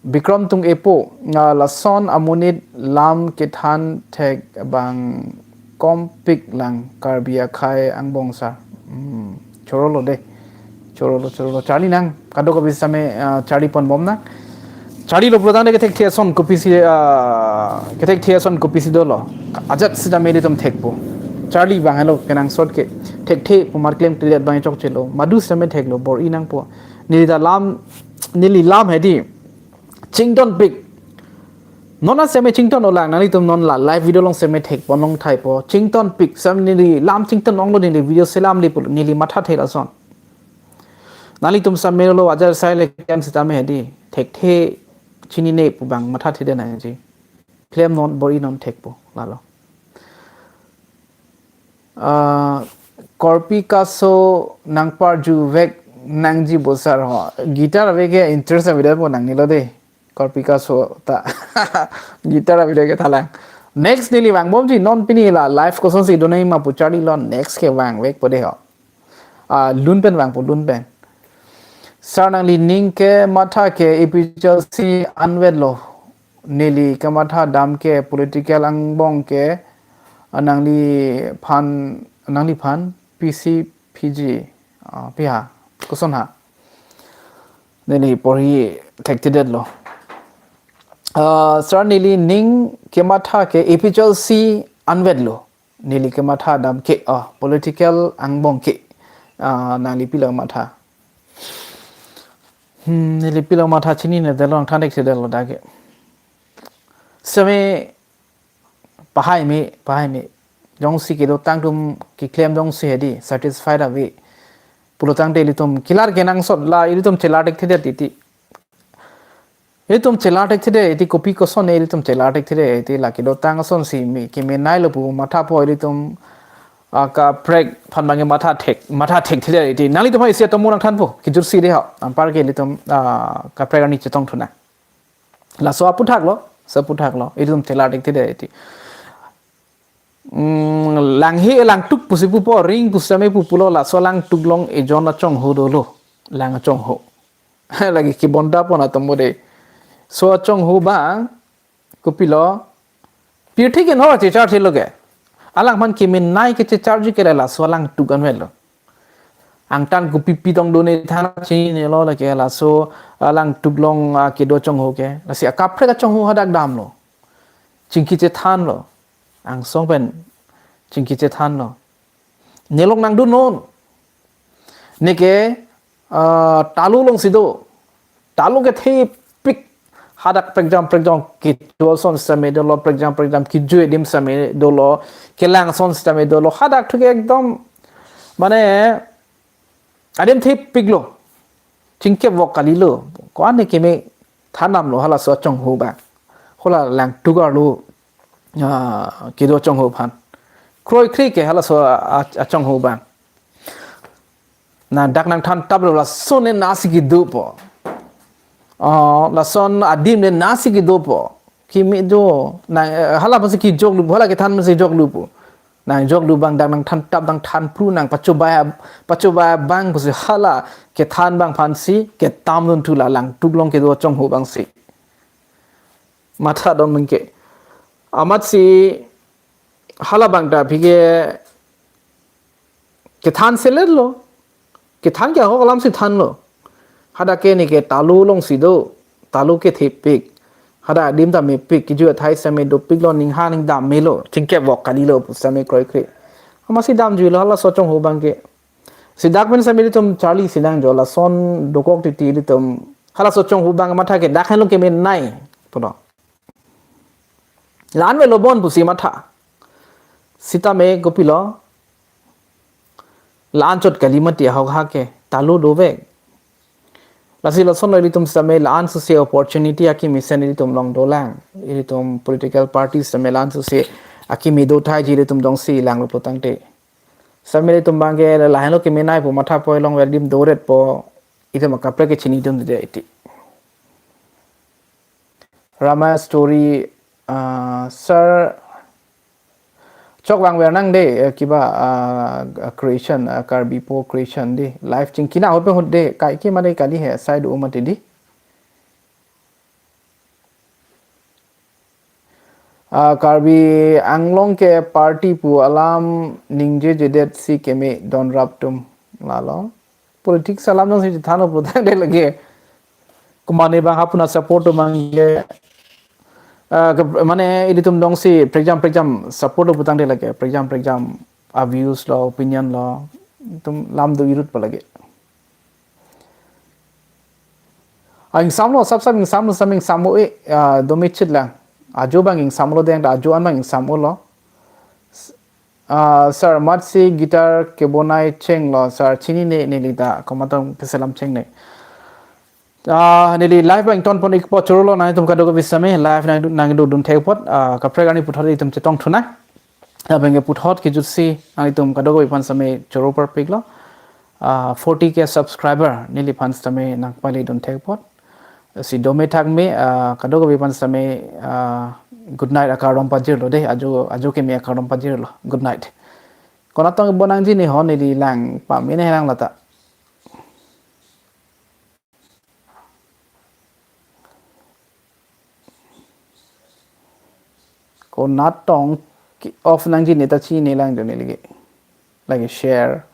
Bikram Tung Epo, uh, lason amonit lam kethan thek bang kompik lang Karbi akhei angbong, sir. Hmm, chorolo de. Chorolo, chorolo. Charli nang, kadokave sitame, ah, charli pon bom nang. Charlilo pulo tangte kethekthe ason kopisi, ah, kethekthe ason kopisi dolo. Ajat sitame ilitum thekpo. Charli bang helo kenangsot ke. Thekthe pu mar klemkledet bang chokchelo. Madu sitame theklo, bor-i nangpo. Neli ta lam, neli lam hedi. Chington pik. Non a seme chington olang, nanglitum non la live video along seme thekpo, nong thaipo. Chington pik, sitame neli lam chington onglo neli video selamle pulo, neli matha thela ason. Nanglitum sitame lo ajar sai le klem sitame hedi. Thekthe chinine pu bang matha thede nangji. Klemnon, bor-inon, thekpo lalo. Ah, korpi kaso nangparjuvek nangji bo sir ho. Guitar ave ke interest avedet po nangnelo de. Korpi kaso ta. Guitar avedet ke thalang. Next neli vangbomji, non pini la live kosonsi donai ma pu charlilo, next ke vangvekpo de ho. Ah, lun pen vangpo, lun pen. Sir, nangli ning kematha ke A P H L C anvet lo. Neli kematha dam ke political angbong ke, ah, nangliphan, nangliphan P C P G, ah, pi ha, koson ha. Neli porhi thekthedetlo. Ah, sir, neli ning kematha ke A P H L C anvet lo. Neli kematha dam ke, ah, political angbong ke. Ah, nangli pilo matha. Hmm, neli pilo matha chininedetlo, nangthan thekthedetlo dak ke. Seme pahai me, pahai me. Jongsi kedo tangtum keklem jongsi hedi, satisfied ave pulo tangte ilitum kelar kenangsot la, ilitum chelar thekthedet titi. Ilitum chelar thekthedet titi, kopi koson ilitum chelar thekthedet titi, la kedo tang asonsi me kemenailo pu mathapo ilitum, ah, kaprek aphan bang ke matha thek, matha thekthedet titi. Nanglitum ha isi atomo nangthanpo, kejutsi de ha. Anpar ke ilitum, ah, kaprek arni chetong thu nang. Laso aphuthak lo, laso aphuthak lo, ilitum chelar thekthedet titi. Hmm, langhe langtuk pusi pupo, ring pusitame pupulo, laso langtuk along ejon achongho dolo, lang achongho. Lake kebonda pon atomo de. So achongho bang, kopilo, pirthe ke no checharthelo ke. Alangphan kemenai kechecharji ke la laso langtuk anvet lo. Angtan kopi pi tong done than chinilo lake laso, ah, langtuk along, ah, kedo achongho ke. Lasi akaprek achongho hadak damlo. Chingki chethanlo. Angsong pen chingki chethanlo. Nelong nangdunnon. Neke, ah, talu alongsi do. Talu kethepik. Hadak prekjam prekjam kecho ason sitame dolo, prekjam prekjam kejo adim sitame dolo, kelang ason sitame dolo. Hadak thu ke ekdom, mane, adim thepiklo. Chingkep vok kalilo. Ko-an ne kemethan damlo halaso achongho bang. Hala langtuk arlo, ah, kedo achongho aphan. Kroikre ke halaso a-, achongho bang. Na dak nangthan taplo, lason ne nasi kedopo. Ah, lason adim ne nasi kedopo. Keme do, nang, eh, hala pusi kejoklu, hala kethan pusi joklu pu. Nang joklu abang dang nangthantap, dang thanpru, nang pachobai, pachobai abang pusi hala kethan abang aphansi ketamdun thu la langtuk along kedo chonghu abangsi. Mathadun abangke. Amatsi hala abang ta aphi ke kethan selet lo. Kethan ke ahok alamsi thanlo. Hadak ke neke talu alongsi do. Talu kethepik. Hadak adim ta mepik. Kejui athai sitame dopiklo, ningha ningdam melo. Thingkep vok kalilo pu sitame kroikre. Amatsi damjuilo halaso chonghu abangke. Si dak pen sitame ilitum charlisi nangjo, lason dokok titi ilitum. Halaso chonghu abang matha ke dak henlo kemenei pulo. La-an avelo bon pusi matha. Sitame kopilo. La-an chot kali mati ahok hake. Talu dovek. Lasi lasonlo ilitum sitame la-an suse opportunity akimi mesen ilitum along dolang. Ilitum political parties sitame la-an suse akimi dothai ji ilitum dongsi langlo pulotangte. Sitame ilitum abangke lahenlo kemenei pu matha poi, along adim doretpo, itum akaprek ke chinidunde iti. Rama story, ah, sir, chok vangver nang de, eh, kiba, ah, creation, ah, Karbi po creation de, live chingkina hope hut de, kaike mane kali he, side uma te di. Ah, Karbi Anglong ke party pu alam ningjejedet si keme donrap atum lalo. Politics alam dongsi than pulotangte lake. Kumane abang hapuna support abangke. Ah, ke, mane ilitum dongsi prekjam prekjam support pulotangte lake. Prekjam prekjam a views lo, opinion lo. Itum lam do irut pa lake. Ah, ingsamlo, sap sap ingsamlo, sitame ingsamlo e, ah, domechit lang. Ajo abang ingsamlo deng, ajo an abang ingsamlo. S-, ah, sir, amatsi guitar kebonai chenglo, sir, chinine neli ta, komat atum keselam chengne. Ah, neli live abang ton pon ikpo, chorolo nangtum kadokave sitame, live nang, nangdodun thek apot, ah, kaprek arni puthot itum chetong thunang. Abangke puthot kejutsi nangtum kadokave aphan sitame choro parpiklo. Ah, forty K subscriber neliphan sitame nangpalidun thek apot. Si dome thakme, ah, kadokave aphan sitame, ah, good night akardom pajirlo de, ajo, ajo keme akardom pajirlo. Good night. Konat tong bo nangji ne hon neli lang pamene lang lata. Konat tong ki off nangji ne ta chine lang jo ne lagi. Lagi share.